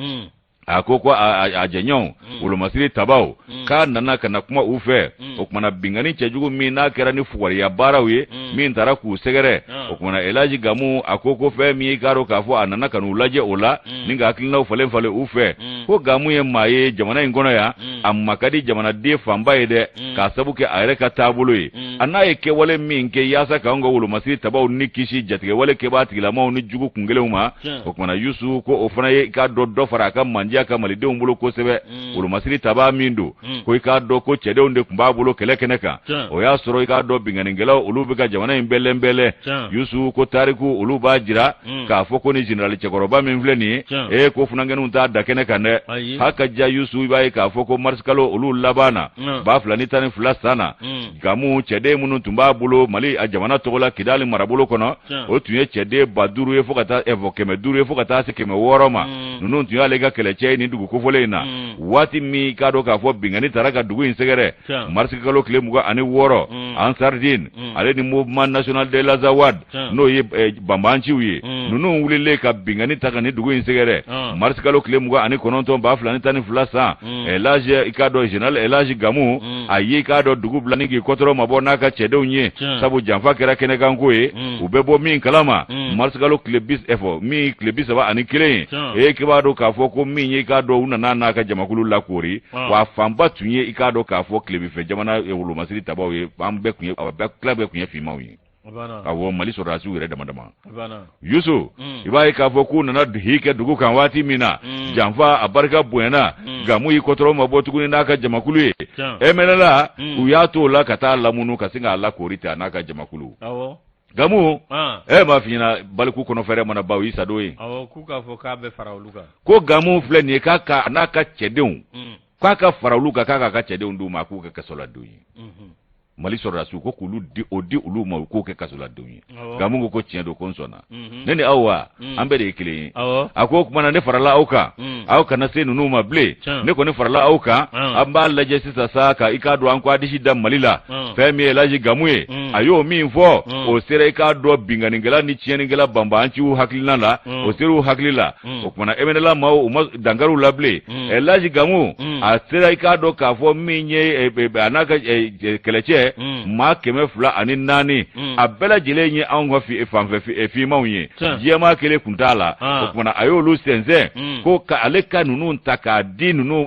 a ko ko a jɛɲɔgɔnw wolomasiri tabaw k'a nana ka na kuma u fɛ o kumana binkanni cɛjugu min n'a kɛra ni fugariya baaraw ye min taara k'u sɛgɛrɛ o kumana Elhaji Gamu a ko ko fɛn min ye i k'a dɔn k'a fɔ a nana ka n'u lajɛ o la ni ka hakilinaw falen falen u fɛ ko Gamu ye maa ye jamana in kɔnɔ yan a ma ka di jamanaden fanba ye dɛ k'a sabu kɛ a yɛrɛ ka taabolo ye a n'a ye kɛwale min kɛ yaasa k'an ka wolomasiri tabaw ni kisi jatigɛwale kɛbaa tigilamaw ni jugu kunkelenw ma o kumana Yusu ko o fana ye i k'a dɔn dɔ fara a ka mandiya kan malidenw bolo kosɛbɛ wolomasiri tabaa min don ko i k'a dɔn ko cɛdenw de tun b'a bolo kɛlɛ kɛnɛ kan o y'a sɔrɔ i k'a dɔn binkannikɛlaw olu bɛ ka jamana in bɛlɛnbɛlɛn Yusu ko tariku olu b'a jira k'a fɔ ko ni général cɛkɔrɔba min filɛ nin ye ee ko funankɛninw t'a da kɛnɛ kan dɛ ha ka ja Yusu i b'a ye k'a fɔ ko marisikalo olu laban na 2012 san na Gamu cɛden minnu tun b'a bolo Mali a jamana tɔgɔ la Kidali marabolo kɔnɔ o tun ye cɛden 5000 ye fo ka taa fɔ 500 ye fo ka taa se 600 ma ninnu tun y'ale ka kɛlɛcɛ ye nin dugu kofɔlen in na waati min i k'a dɔn k'a fɔ binkanni taara ka dugu in sɛgɛrɛ marisikalo tile 26 Ansardine ale ni Mouvement national de l'Azawad n'o ye banbaanciw ye ninnu wulilen ka binkanni ta ka nin dugu in sɛgɛrɛ marisikalo tile 29 2012 san Elhaji i k'a dɔn général Elhaji Gamu a ye i k'a dɔn dugu bila ni k'i kɔtɔrɔ mabɔ n'a ka cɛdenw ye sabu janfa kɛra kɛnɛkanko ye u bɛ bɔ min kalama marisikalo tile bi fɔ min tile 31 ye e k'i b'a dɔn k'a fɔ ko min ye i k'a dɔn u nana n'a ka jamakulu lakoori wa fanba tun ye i k'a dɔn k'a fɔ tilebinfɛ jamana wolomasiri tabaw ye an bɛɛ tun ye tila bɛɛ tun ye finmanw ye awɔ Mali sɔrɔdasiw yɛrɛ dama dama Yusu i b'a ye k'a fɔ k'u nana hi kɛ dugu kan waati min na janfa a barika bonyana Gamu y'i kɔtɔrɔ mabɔ tuguni n'a ka jamakulu ye MNLA u y'a to o la ka taa lamunu ka sin k'a lakoori ten a n'a ka jamakulu Gamu e m'a f'i ɲɛna baliku kɔnɔfɛɛrɛ mana ban o y'i sadon ye ko Gamu filɛ nin ye k'a ka n'a ka cɛdenw k'a ka fara olu kan k'a k'a ka cɛdenw d'u ma k'u kɛ kasoladenw ye Mali sɔrɔdasiw ko k'olu di o di olu ma u k'o kɛ kasoladenw ye Gamu ko ko tiɲɛ don ko n sɔnna ne ni aw wa an bɛɛ de ye kelen ye a ko o tuma na ne farala aw kan aw kana se ninnu ma bilen ne kɔni farala aw kan an b'a lajɛ sisan sa ka i k'a dɔn an ko a disi da Mali la fɛn min ye Elhaji Gamu ye a y'o min fɔ o sera i k'a dɔn binkannikɛla ni tiɲɛnikɛla banbaanciw hakilina la o sera u hakili la o tuma na MNLA maaw u ma dankari u la bilen Elhaji Gamu a sera i k'a dɔn k'a fɔ min ye a n'a ka kɛlɛcɛ maa 204 a bɛɛ lajɛlen ye anw ka fanfɛ finmanw ye jɛman kelen kun t'a la o tuma na a y'olu sɛnsɛn ko ka ale ka ninnu ta k'a di ninnu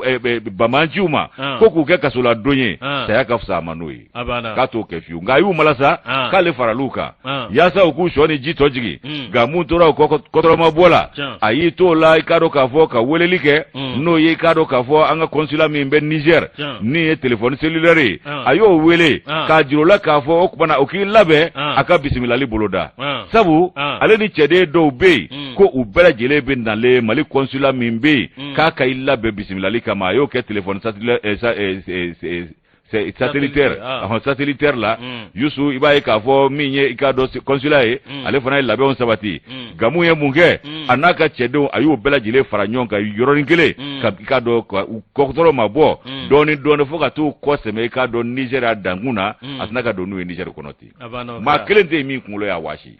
banbaanciw ma ko k'u kɛ kasoladon ye saya ka fisa a ma n'o ye k'a t'o kɛ fiyewu nka a y'u malasa k'ale faral'u kan yaasa u k'u sɔ ni ji tɔ jigin Gamu tora o kɔtɔrɔmabɔ la a y'i t'o la i k'a dɔn k'a fɔ ka weleli kɛ n'o ye i k'a dɔn k'a fɔ an ka consulat min bɛ Niger min ye téléphone cellulaire ye a y'o wele k'a jira o la k'a fɔ o tuma na o k'i labɛn a ka bisimilali boloda sabu ale ni cɛden dɔw bɛ yen ko u bɛɛ lajɛlen bɛ nalen Mali consulat min bɛ yen k'a ka i labɛn bisimilali kama a y'o kɛ téléphone satellitaire ah. satellitaire la Yusu i b'a ye k'a fɔ min ye i k'a dɔn consulat ye ale fana ye labɛnw sabati Gamu ye mun kɛ a n'a ka cɛdenw a y'u bɛɛ lajɛlen fara ɲɔgɔn kan yɔrɔnin kelen ka i k'a dɔn ka u kɔtɔrɔ ma bɔ dɔɔni dɔɔni fo ka t'u kɔ sɛmɛ i k'a dɔn Niger a dankun na a tɛna ka don n'u ye Niger kɔnɔ ten maa kelen tɛ yen min kunkolo y'a waasi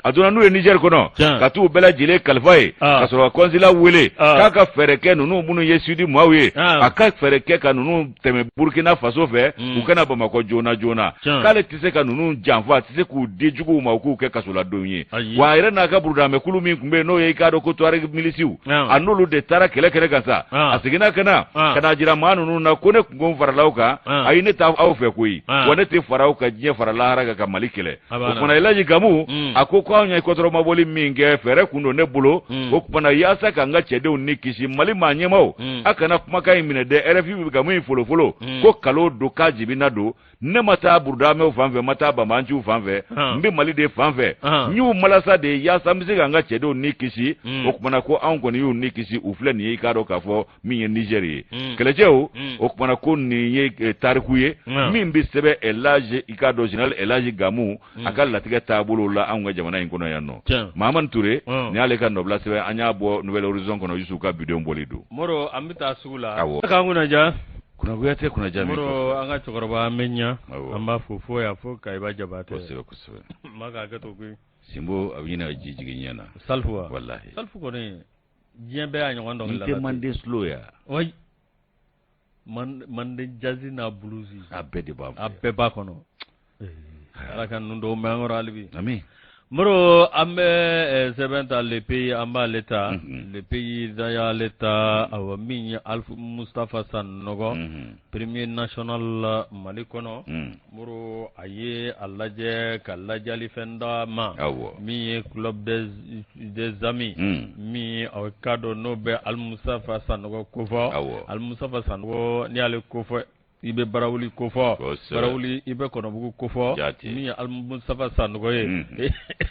a donna n'u ye Niger kɔnɔ ka t'u bɛɛ lajɛlen kalifa yen ka sɔrɔ ka consulat wele k'a ka fɛɛrɛ kɛ ninnu minnu ye sud maaw ye a ka fɛɛrɛ kɛ ka ninnu tɛmɛ Burkina Faso fɛ u ka na Bamakɔ joona joona k'ale tɛ se ka ninnu janfa a tɛ se k'u di juguw ma u k'u kɛ kasoladenw ye wa a yɛrɛ n'a ka burudamɛkulu min tun bɛ yen n'o ye i k'a dɔn ko Tuareg milisiw a n'olu de taara kɛlɛ kɛnɛ kan sa a seginna ka na ka n'a jira maa ninnu na ko ne tun ko n farala aw kan ayi ne t'aw fɛ koyi wa ne tɛ fara aw kan diɲɛ fara lahara kan ka Mali kɛlɛ o fana Elhaji Gamu a ko ko anw ye kɔtɔrɔmabɔli min kɛ fɛɛrɛ kun don ne bolo o tuma na yaasa k'an ka cɛdenw ni kisi Mali maa ɲɛmaaw a kana kumakan in minɛ dɛ RFI bɛ ka min folofolo ko kalo don k'a jibina don ne ma taa burudamɛw fan fɛ n ma taa banbaanciw fan fɛ n bɛ mali de fan fɛ n y'u malasa de yaasa n bɛ se k'an ka cɛdenw ni kisi o tuma na ko anw kɔni y'u ni kisi u filɛ nin ye i k'a dɔn k'a fɔ min ye nizɛri ye kɛlɛcɛw o tuma na ko nin ye eh, tariku ye min bɛ sɛbɛn Elhaji i k'a dɔn général Elhaji Gamu a ka latigɛ taabolo la anw ka jamana in kɔnɔ yan nɔ Mahamani Ture nin y'ale ka nɔbila sɛbɛn an y'a bɔ Nouvel Horizon kɔnɔ Yusufu ka bidon bɔli don.
Moro an bɛ taa sugu la. Awɔ. K'an kunnaja.
Kunnagoya tɛ kunnaja
min kɔfɛ. An ka cɛkɔrɔba an bɛ ɲa. Awɔ. An b'a fo fo yan fo Kayiba Jabatɛ.
Kosɛbɛ kosɛbɛ.
N b'a ka hakɛ to koyi.
Sinbo a bɛ ɲini ka ji jigin ɲɛ na.
Salifu wa?
Walahi.
Salifu kɔni diɲɛ bɛɛ y'a ɲɔgɔn dɔnkilidala
tɛ. N tɛ Mande slow ya.
Oui. Mande jazz n'a blues.
A bɛɛ de b'a
a bɛɛ b'a kɔnɔ. Ala ka ninnu dɔw mɛn an kɔrɔ hali bi.
Ami.
Moro an bɛ eh, sɛbɛn ta Le Pays an b'ale ta. Le Pays an y'ale ta awa min ye Alifu Mustafa Sanɔgɔ. Premier national Mali kɔnɔ. Moro a ye a lajɛ ka ladiyalifɛn d'a ma.
Awɔ.
Min ye club des des amis. Min aw k'a dɔn n'o bɛ Alimustafa Sanɔgɔ kofɔ.
Awɔ.
Alimustafa Sanɔgɔ n'i y'ale kofɔ i bɛ Barawuli kofɔ.
Kosɛbɛ.
Barawuli i bɛ Kɔnɔbugu kofɔ.
Jaati.
Min ye Alimustafa Sanɔgɔ ye.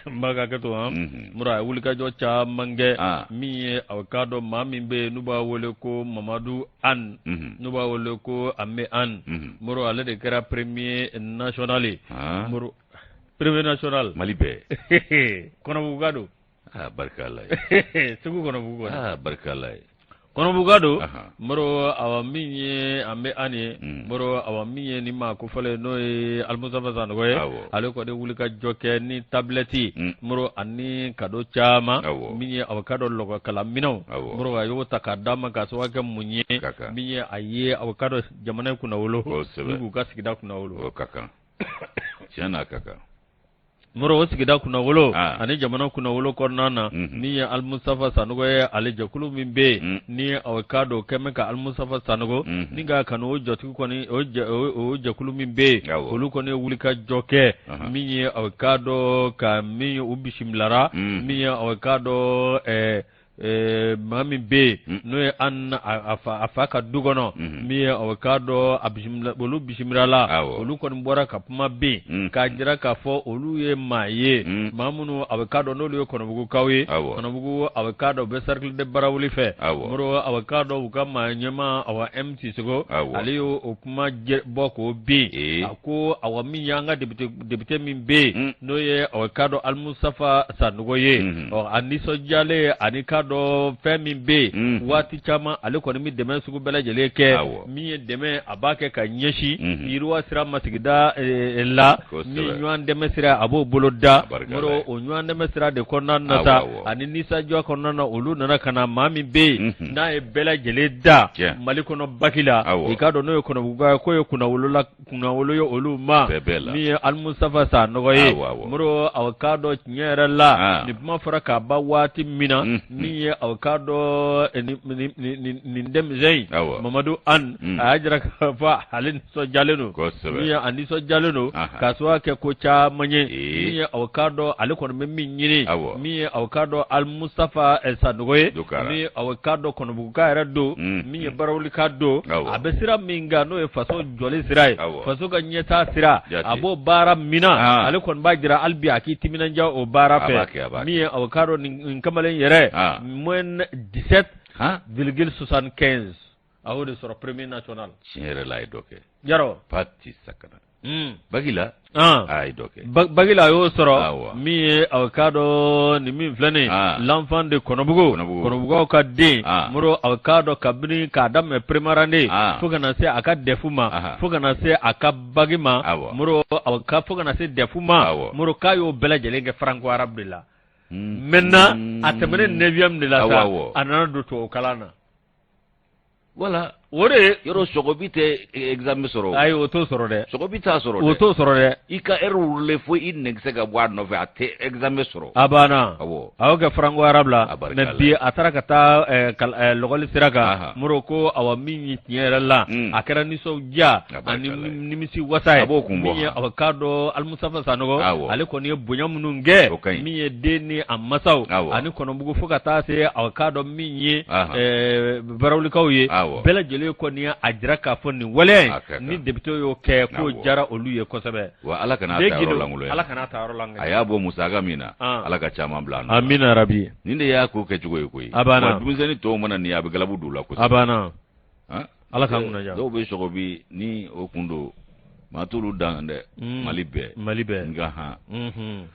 N b'a ka hakɛ to han. Moro a ye wulikajɔ caman kɛ.
Ah.
Min ye aw k'a dɔn maa min bɛ yen n'u b'a wele ko Mamadu Anne. N'u b'a wele ko Ame Anne. Moro ale de kɛra premier national ye.
Ah.
Moro premier national.
Mali bɛɛ.
Kɔnɔbuguka don.
Aa barika Ala ye.
Segu Kɔnɔbugu kɔni.
Aa barika Ala ye.
Kɔnɔbuguka don.
Ahan.
Moro awa min ye Ame Anne ye. Moro awa min ye nin maa kofɔlen n'o ye Alimustafa Sanɔgɔ ye.
Awɔ.
Ale kɔni wulikajɔ kɛ ni tablette. Moro ani cadeau caman.
Awɔ.
Min ye aw k'a dɔn lɔgɔkalan minɛnw.
Awɔ.
Moro a y'o ta k'a d'a ma k'a sababu kɛ mun ye.
Ka kan.
Min ye a ye aw k'a dɔn jamana in kunnawolo.
Kosɛbɛ.
Ni k'u ka sigida kunnawolo.
O ka kan. Tiɲɛ na a ka kan.
Moro o sigida kunnawolo
Ah.
ani jamana kunnawolo kɔnɔna na min ye Alimustafa Sanɔgɔ ye ale jɛkulu min bɛ yen ni aw k'a dɔn kɛmɛ ka Alimustafa Sanɔgɔ ni k'a kanu o jatigi kɔni o jɛ- o o jɛkulu min bɛ yen
Awɔ.
olu kɔni ye wulikajɔ kɛ min ye aw k'a dɔn ka min ye u bisimilara min ye aw k'a dɔn ɛɛ maa min bɛ yen n'o ye an a fa ka du kɔnɔ min ye aw k'a dɔn a bisimila olu bisimilala olu kɔni bɔra ka kuma bin k'a jira k'a fɔ olu ye maa ye maa minnu aw k'a dɔn n'olu ye kɔnɔbugukaw ye kɔnɔbugu aw k'a dɔn u bɛ cercle de Barawuli fɛ moro aw k'a dɔn u ka maa ɲɛmaa awa M Sisoko ale y'o kuma bɔ k'o bin a ko awa min y'an ka député député min bɛ yen n'o ye aw k'a dɔn Alimustafa Sanogo ye ɔ a nisɔndiyalen ani k'a dɔn fɛn min bɛ yen waati caman ale kɔni bɛ dɛmɛ sugu bɛɛ lajɛlen kɛ min ye dɛmɛ a b'a kɛ ka ɲɛsin yiriwa sira ma sigida la min ɲɔgɔn dɛmɛ sira a b'o bolo da moro o ɲɔgɔn dɛmɛ sira de kɔnɔna na sa ani nisɔndiya kɔnɔna na olu nana ka na maa min bɛ yen n'a ye bɛɛ lajɛlen da Mali kɔnɔ baki la i k'a dɔn n'o ye Kɔnɔbuguka ye k'o ye kunnawolo kunnawolo ye olu ma min ye Alimustafa Sanɔgɔ ye moro aw k'a dɔn tiɲɛ yɛrɛ la ah. nin kuma fɔra k'a ban waati min na min ye aw k'a dɔn eh, nin denmisɛn in Mamadu An a y'a jira k'a fɔ ale nisɔndiyalen don min ye a nisɔndiyalen don k'a sababu kɛ ko caman ye min ye aw k'a dɔn ale kɔni bɛ min ɲini min ye aw k'a dɔn Alimustafa eh, Sanogo ye min ye aw k'a dɔn Kɔnɔbuguka yɛrɛ don min ye Barawulika don a bɛ sira min kan n'o ye faso jɔli sira ye faso ka ɲɛtaa sira a b'o baara min na ah. ale kɔni b'a jira hali bi a k'i timinandiya o baara fɛ min ye aw k'a dɔn nin kamalen yɛrɛ ah. moins 17 virgule 75 a y'o de sɔrɔ premier national
tiɲɛ yɛrɛ la a ye dɔ kɛ
yarɔ
pati sakana Baki la
a
ye dɔ kɛ
baki la a y'o sɔrɔ min ye aw k'a dɔn nin min filɛ nin l'enfant de Kɔnɔbugu Kɔnɔbugukaw ka den moro aw k'a dɔn kabini k'a daminɛ première année fo ka na se a ka DEF ma fo ka na se a ka baki ma moro aw ka fo ka na se DEF ma moro k'a y'o bɛɛ lajɛlen kɛ franco arabe de la maintenant a tɛmɛnen neuvième de la sa a nana don tubabu kalan na
voilà.
O de
yɔrɔ sɔgɔbi tɛ examen sɔrɔ.
Ayi, o t'o sɔrɔ dɛ.
Sɔgɔbi t'a sɔrɔ dɛ.
O t'o sɔrɔ dɛ.
I ka heure wulilen fo i nɛnkisɛ ka bɔ a nɔfɛ, a tɛ examen sɔrɔ.
A banna. Awɔ. A y'o kɛ franco arabe la. Mais bi a taara ka taa lɔgɔli sira kan. Moro ko awa min ye tiɲɛ yɛrɛ la, a kɛra nisɔndiya ani nimisi wasa ye.
A b'o kun bɔ.
Min ye awa k'a dɔn Alimusafa Sanɔgɔ, ale kɔni ye bonya minnu kɛ, min ye den ni a masaw ani Kɔnɔbugu fo ka taa se awa k'a dɔn min ye Barawulikaw ye, bɛɛ lajɛlen kɔni a jira k'a fɔ nin waleya in ni député y'o kɛ k'o diyara olu ye kosɛbɛ.
Wa Ala kana a ta yɔrɔ lankolon ye.
Ala kana a ta yɔrɔ lankolon.
A y'a bɔ musaka min na, Ala ka caman bila a nɔ na.
Amina rabi.
Nin de y'a ko kɛcogo ye koyi.
A banna.
Wa denmisɛnnin tɔw mana nin ye, a bɛ galabu don u la kosɛbɛ.
A banna. Ala k'an kunna diya.
Dɔw bɛ sɔgɔbi ni o kun don, maa t'olu dan dɛ. Mali bɛɛ.
Mali bɛɛ.
Nka han.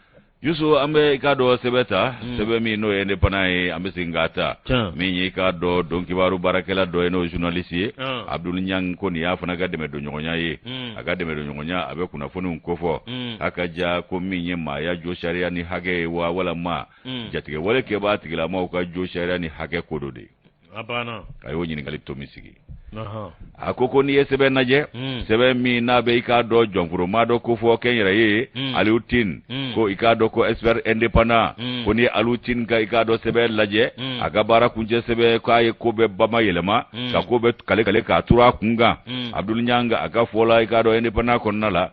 Yusu, an bɛ i k'a dɔn sɛbɛn ta, sɛbɛn min n'o ye Indépendant ye, an bɛ segin k'a ta, min ye i k'a dɔn don kibaru baarakɛla dɔ ye, n'o ye journaliste ye, Abdul Ɲang, ko nin y'a fana ka dɛmɛdonɲɔgɔnya ye. A ka dɛmɛdonɲɔgɔnya, a bɛ kunnafoniw kofɔ a ka ja ko min ye maaya jo sariya ni hakɛ ye wa walama jatigɛwale kɛbaa tigilamaw ka jo sariya ni hakɛ ko dɔ de. A y'o ɲininkali tomi sigi. A ko ko n'i ye sɛbɛn lajɛ, sɛbɛn min n'a bɛ i k'a dɔn jɔnforomaa dɔ kofɔ kɛnyɛrɛye ye, Aliou Tine, ko i k'a dɔn ko expert indépendant, ko n'i ye Aliou Tine ka i k'a dɔn sɛbɛn lajɛ, a ka baara kuncɛ sɛbɛn, k'a ye ko bɛɛ bama yɛlɛma, ka ko bɛɛ kale kale k'a turu a kun kan. Abdul Ɲang a ka fɔ la i k'a dɔn Indépendant kɔnɔna la,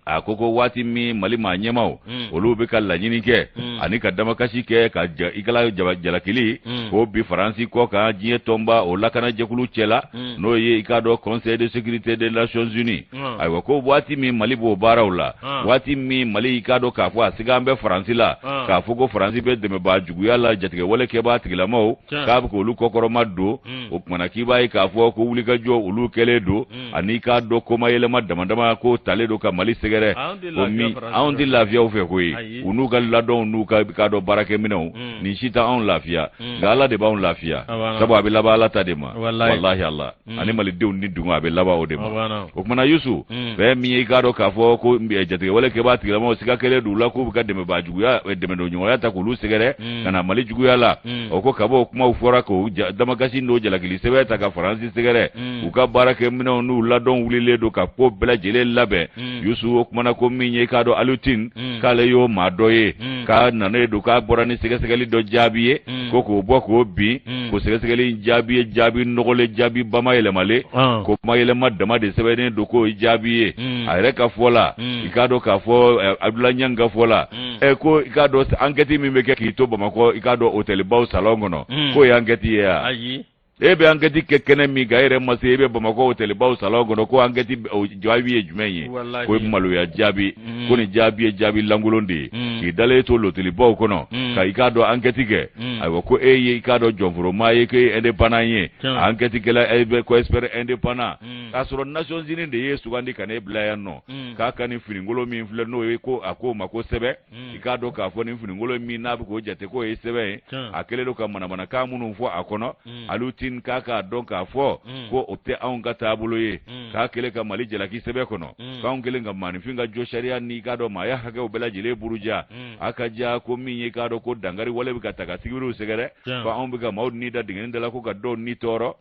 a ko ko waati min Mali maa ɲɛmaw, olu bɛ ka laɲini kɛ ani ka damakasi kɛ ka i kala jalakili k'o bin Faransi kɔ kan diɲɛ tɔnba o lakanajɛkulu cɛla, n'o ye i k'a dɔn Conseil de sécurité des Nations Unies. Ayiwa, ko waati min Mali b'o baaraw la, waati min Mali i k'a dɔn k'a fɔ a sigan bɛ Faransi la, k'a fɔ ko Faransi bɛ dɛmɛbaa juguya la jatigɛwale kɛbaa tigilamaw, k'a bɛ k'olu kɔkɔrɔma don, o kumana k'i b'a ye k'a fɔ ko wulikajɔ olu kɛlen don ani k'a dɔn komayɛlɛma damadama ko talen don ka Mali sɛgɛrɛ, ko min anw tɛ lafiya u fɛ koyi. U n'u ka ladɔnw n'u ka k'a dɔn baarakɛminɛnw, nin si tɛ anw lafiya, nka Ala de b'anw lafiya, sabu a bɛ laban Ala ta de ma, walahi Ala ani malidenw ni dun a bɛ laban o de ma. O kumana Yusu, fɛn min ye i k'a dɔn k'a fɔ ko jatigɛwale kɛbaa tigilamaw siga kɛlen don u la k'u bɛ ka dɛmɛbaa juguya, dɛmɛdonɲɔgɔnya ta k'olu sɛgɛrɛ ka na Mali juguya la. O ko kab'o kumaw fɔra k'o damakasi n'o jalakili sɛbɛn ta ka Faransi sɛgɛrɛ, u ka baarakɛminɛnw n'u ladɔnw wulilen don ka ko bɛɛ lajɛlen labɛn. Yusu, o kumana ko min ye k'a dɔn Aliou Tine, k'ale y'o maa dɔ ye, k'a nanen don, k'a bɔra ni sɛgɛsɛgɛli dɔ jaabi ye, ko k'o bɔ k'o bin, ko sɛgɛsɛgɛli jaabi ye jaabi nɔgɔlen, jaabi bama yɛlɛmalen, ko mayɛlɛma dama de sɛbɛnnen don k'o ye jaabi ye. A yɛrɛ ka fɔ la, i k'a dɔn k'a fɔ Abdoulaye Niang ka fɔ la, ko i k'a dɔn enquête min bɛ kɛ k'i to Bamakɔ, i k'a dɔn hôtelbaw salon kɔnɔ, k'o ye enquête ye wa? E bɛ enquête kɛ kɛnɛ min kan, e yɛrɛ ma se, e bɛ Bamakɔ hôtelbaw salon kɔnɔ, ko enquête jaabi ye jumɛn ye? Ko maloya jaabi, ko nin jaabi ye jaabi lankolon de ye, k'i dalen to lotelibaw kɔnɔ ka i k'a dɔn enquête kɛ. Ayiwa, ko e ye i k'a dɔn jɔnforomaa ye, k'e ye indépendant ye, enquête kɛla, e bɛ ko expert indépendant, k'a sɔrɔ Nations Unies de ye sugandi ka n'e bila yan nɔ, k'a ka nin finikolon min filɛ, n'o ye ko a k'o ma ko sɛbɛn, i k'a dɔn k'a fɔ nin finikolon min n'a bɛ k'o jate k'o ye sɛbɛn ye, a kɛlen don ka manamanakan minnu fɔ a kɔnɔ, Aliou Tine k'a k'a dɔn k'a fɔ ko o tɛ anw ka taabolo ye, k'a kɛlen ka Mali jalaki sɛbɛn kɔnɔ, k'anw kɛlen ka maaninfin ka jo sariya ni i k'a dɔn maaya hakɛw bɛɛ lajɛlen buruja. A ka ja ko min ye k'a dɔn ko dankari wale bɛ ka ta ka siwiliw sɛgɛrɛ, ko anw bɛ ka maaw ni da dingɛnin da la, ko ka dɔw ni tɔɔrɔ.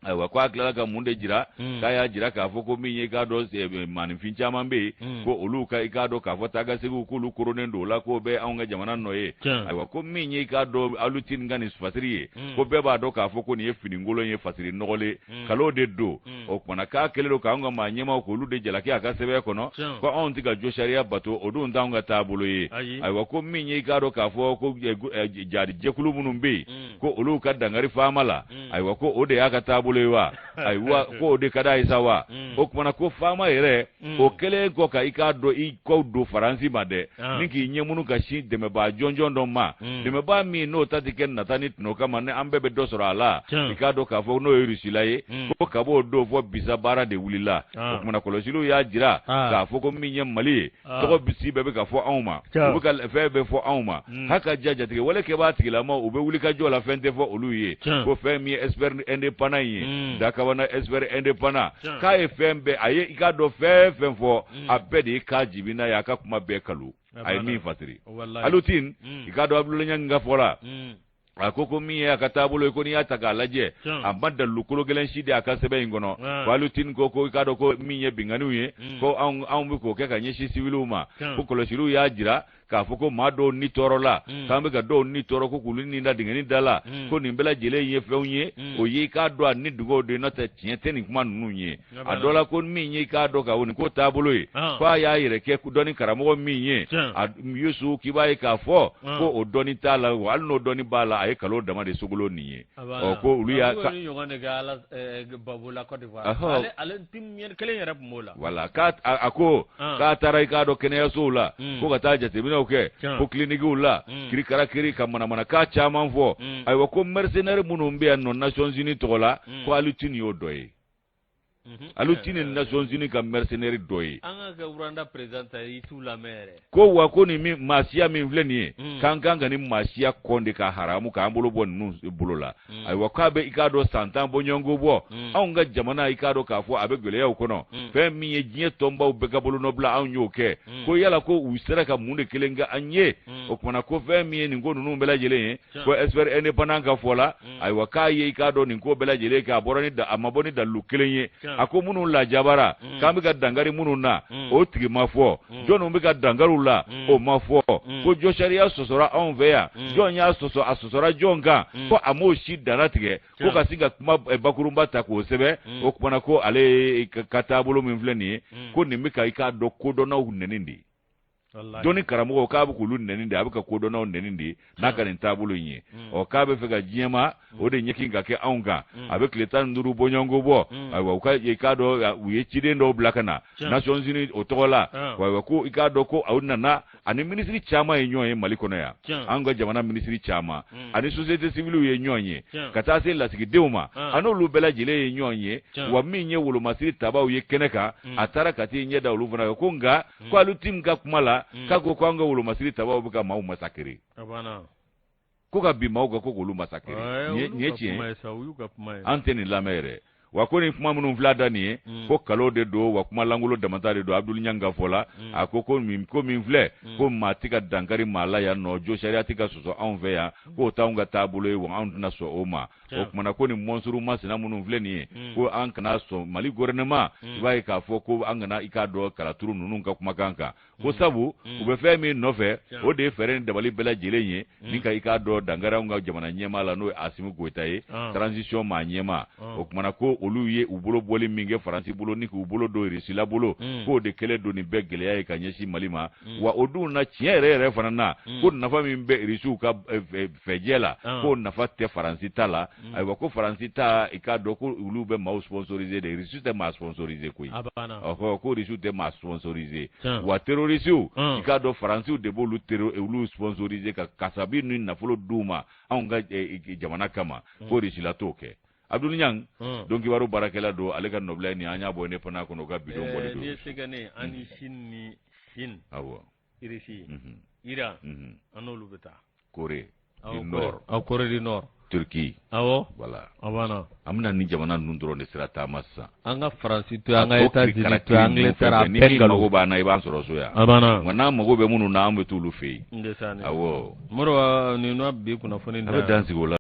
Ayiwa, ko a tilala ka mun de jira? K'a y'a jira k'a fɔ ko min ye i k'a dɔn maaninfin caman bɛ yen, ko olu ka i k'a dɔn k'a fɔ taa ka seginw, k'olu koronnen don o la, k'o bɛ anw ka jamana nɔ ye. Ayiwa, ko min ye i k'a dɔn Aliou Tine ka nin fasiri ye, ko bɛɛ b'a dɔn k'a fɔ ko nin ye finikolon ye, fasiri nɔgɔlen, kalon de don. O kumana k'a kɛlen don k'anw ka maa ɲɛmaaw k'olu de jalaki a ka sɛbɛn kɔnɔ, ko anw tɛ ka jo sariya bato, o dun t'anw ka taabolo ye. Ayiwa, ko min ye i k'a dɔn k'a fɔ ko jadi jɛkulu minnu bɛ yen, ko olu ka dankari faama la, ayiwa, ko o de y'a ka taabolo ye wa? Ayiwa, ko o de ka d'a ye sa wa? O kumana ko faama yɛrɛ, o kɛlen kɔ ka i k'a dɔn i kɔ don Faransi ma dɛ, ni k'i ɲɛmunu ka sin dɛmɛbaa jɔnjɔn dɔ ma, dɛmɛbaa min n'o ta tɛ kɛ nata ni tɔnɔ kama, ni an bɛɛ bɛ dɔ sɔrɔ a la, i k'a dɔn k'a fɔ n'o ye Rusila ye, ko kab'o don fɔ bisa baara de wulila. O kumana kɔlɔsiliw y'a jira k'a fɔ ko min ye Mali ye, tɔgɔ bisi bɛɛ bɛ ka fɔ anw ma, u bɛ ka fɛn bɛɛ fɔ anw ma, haka ja jatigɛ wale kɛbaa tigilamaw, u bɛ wuli ka jɔ la, fɛn tɛ fɔ olu ye. Ko fɛn min ye expert indépendant ye, Dakabana expert indépendant, k'a ye fɛn bɛɛ, a ye i k'a dɔn fɛn fɛn fɔ, a bɛɛ de ye k'a jibina ye, a ka kuma bɛɛ kalo, a ye min fasiri. Aliou Tine, i k'a dɔn Abdoulaye Niang ka fɔ la, A ko ko min ye a ka taabolo ye, ko n'i y'a ta k'a lajɛ, a ma dalilu kolo gɛlɛn si di a ka sɛbɛn in kɔnɔ. Ko Alutin ko ko i k'a dɔn ko min ye binkanniw ye, ko anw bɛ k'o kɛ ka ɲɛsin siwiliw ma, ko kɔlɔsiliw y'a jira k'a fɔ ko maa dɔw ni tɔɔrɔ la, k'an bɛ ka dɔw ni tɔɔrɔ, ko k'olu ni da dingɛni da la, ko nin bɛɛ lajɛlen ye fɛnw ye, o ye i k'a dɔn a ni dugaw de, n'o tɛ tiɲɛ tɛ nin kuma ninnu ye. A dɔ la ko min ye i k'a dɔn ka nin ko taabolo ye, ko a y'a yɛrɛ kɛ dɔnni karamɔgɔ min ye, a Yusu, k'i b'a ye k'a fɔ ko o dɔnni t'a la, wa hali n'o dɔnni b'a la, a ye kalo dama de sogolo nin ye. Ɔ ko olu y'a
ɲɔgɔn de kɛ ala Gbagbo la Côte d'Ivoire, ale kelen yɛrɛ tun b'o la.
Wala k'a a ko k'a taara i k'a dɔn kɛnɛyasow la, ko ka taa jateminɛw kɛ, ko kilinikiw la, kirikarakiri ka manamanakan caman fɔ. Ayiwa, ko mercenaire minnu bɛ yan nɔ Nations Unies tɔgɔ la, ko Alutin y'o dɔ ye. Alutin ni Nations Unies ka mercenaire dɔ ye.
An ka kɛ Rwanda président ta ye, i t'u lamɛn yɛrɛ.
Ko wa ko nin min maasiya min filɛ nin ye, k'an kan ka nin maasiya kɔn de ka haramu k'an bolo bɔ ninnu bolo la. Ayiwa, k'a bɛ i k'a dɔn san 10 bɔɲɔgɔnko bɔ, anw ka jamana, i k'a dɔn k'a fɔ a bɛ gɛlɛyaw kɔnɔ. Fɛn min ye diɲɛ tɔnbaw bɛɛ ka bolonɔbila, anw y'o kɛ. Ko yala ko u sera ka mun de kelen kɛ an ye? O kumana ko fɛn min ye nin ko ninnu bɛɛ lajɛlen ye, ko expert indépendant ka fɔ la, ayiwa, k'a ye i k'a dɔn nin ko bɛɛ lajɛlen kɛ, a bɔra ni a ma bɔ ni dalilu kelen ye. A ko minnu lajabara k'an bɛ ka dankari minnu na, o tigi ma fɔ. Jɔnniw bɛ ka dankariw la, o ma fɔ. Ko josariya sɔsɔra anw fɛ yan, jɔn y'a sɔsɔ, a sɔsɔra jɔn kan? Ko a m'o si dannatigɛ, ko ka sin ka kuma bakurunba ta k'o sɛbɛn. O kumana ko ale ka taabolo min filɛ nin ye, ko nin bɛ ka i k'a dɔn kodɔnnaw nɛni de ye. Dɔnni karamɔgɔw, k'a bɛ k'olu nɛni de, a bɛ ka kodɔnnaw nɛni de n'a ka nin taabolo in ye. Ɔ k'a bɛ fɛ ka diɲɛma o de ɲɛkin ka kɛ anw kan. A bɛ tile 15 bɔɲɔgɔnko bɔ. Ayiwa, u ka i k'a dɔn u ye ciden dɔw bila ka na Nations Unies o tɔgɔ la. Ayiwa, ko i k'a dɔn ko aw nana ani minisiri caman ye ɲɔgɔn ye Mali kɔnɔ yan, an ka jamana minisiri caman ani société civile ye ɲɔgɔn ye, ka taa se lasigidenw ma, a n'olu bɛɛ lajɛlen ye ɲɔgɔn ye. Wa min ye wolomasiri tabaw ye kɛnɛ kan, a taara ka t'i ɲɛ da olu fana kan. Ko nka ko Alutim ka kuma la, k'a ko k'an ka wolomasiri tabaw bɛ ka maaw massacrer, ko ka bin maaw kan, ko k'olu massacrer. Nin ye tiɲɛ, an tɛ nin lamɛn yɛrɛ. Wa ko nin kuma minnu filɛ da nin ye, ko kalo de don, wa kuma lankolon damata de don. Abdul Ɲang ka fɔ la, a ko ko min ko min filɛ, ko maa tɛ ka dankari maa la yan nɔ, jo sariya tɛ ka sɔsɔ anw fɛ yan, k'o t'anw ka taabolo ye, wa anw tɛna sɔn o ma. O kumana ko nin monstre masina minnu filɛ nin ye, ko an kana sɔn Mali gouvernement, i b'a ye k'a fɔ ko an kana i k'a dɔn kalaturu ninnu ka kumakan kan, ko sabu u bɛ fɛn min nɔfɛ, o de ye fɛɛrɛ ni dabali bɛɛ lajɛlen ye ni ka i k'a dɔn dankari anw ka jamana ɲɛmaa la, n'o ye Asimi Goyita ye, transition maa ɲɛmaa. O kumana ko olu ye u bolo bɔli min kɛ Faransi bolo ni k'u bolo don Irisila bolo, k'o de kɛlen don nin bɛɛ gɛlɛya ye ka ɲɛsin Mali ma. Wa o dun na, tiɲɛ yɛrɛ yɛrɛ fana na, ko nafa min bɛ Irisiw ka fɛjɛ la, k'o nafa tɛ Faransi ta la. Ayiwa, ko Faransi ta, i k'a dɔn ko olu bɛ maaw sponsoriser de, Irisiw tɛ maa sponsoriser koyi. Ɔhɔ, ko Irisiw tɛ maa sponsoriser. Wa terrorisiw, i k'a dɔn Faransiw de b'olu olu sponsoriser ka kasabi ni nafolo d'u ma anw ka jamana kama, ko Irisila t'o kɛ. Abdul Ɲang, don kibaru baarakɛla don, ale ka nɔbila ye nin, an y'a bɔ ne fana kɔnɔ, ka bidon bɔli don.
N'i ye se kɛ ne an ni Chine ni Chine, Irisi, Iran, an n'olu bɛ taa.
Corée du Nord.
Aw, Corée du Nord.
Turquie.
Awɔ.
Voilà.
A banna.
An bɛna ni jamana ninnu dɔrɔn de sira taama sisan.
An ka Faransi to yen, an ka États-Unis to yen, Angleterre, a
bɛɛ. Ni min mago b'an na, i b'an sɔrɔ so yan.
A banna.
Nka n'an mago bɛ minnu na, an bɛ t'olu fɛ yen.
Ndesan.
Awɔ.
Moriba, nin na bi kunnafoni.
A bɛ dan sigi o la.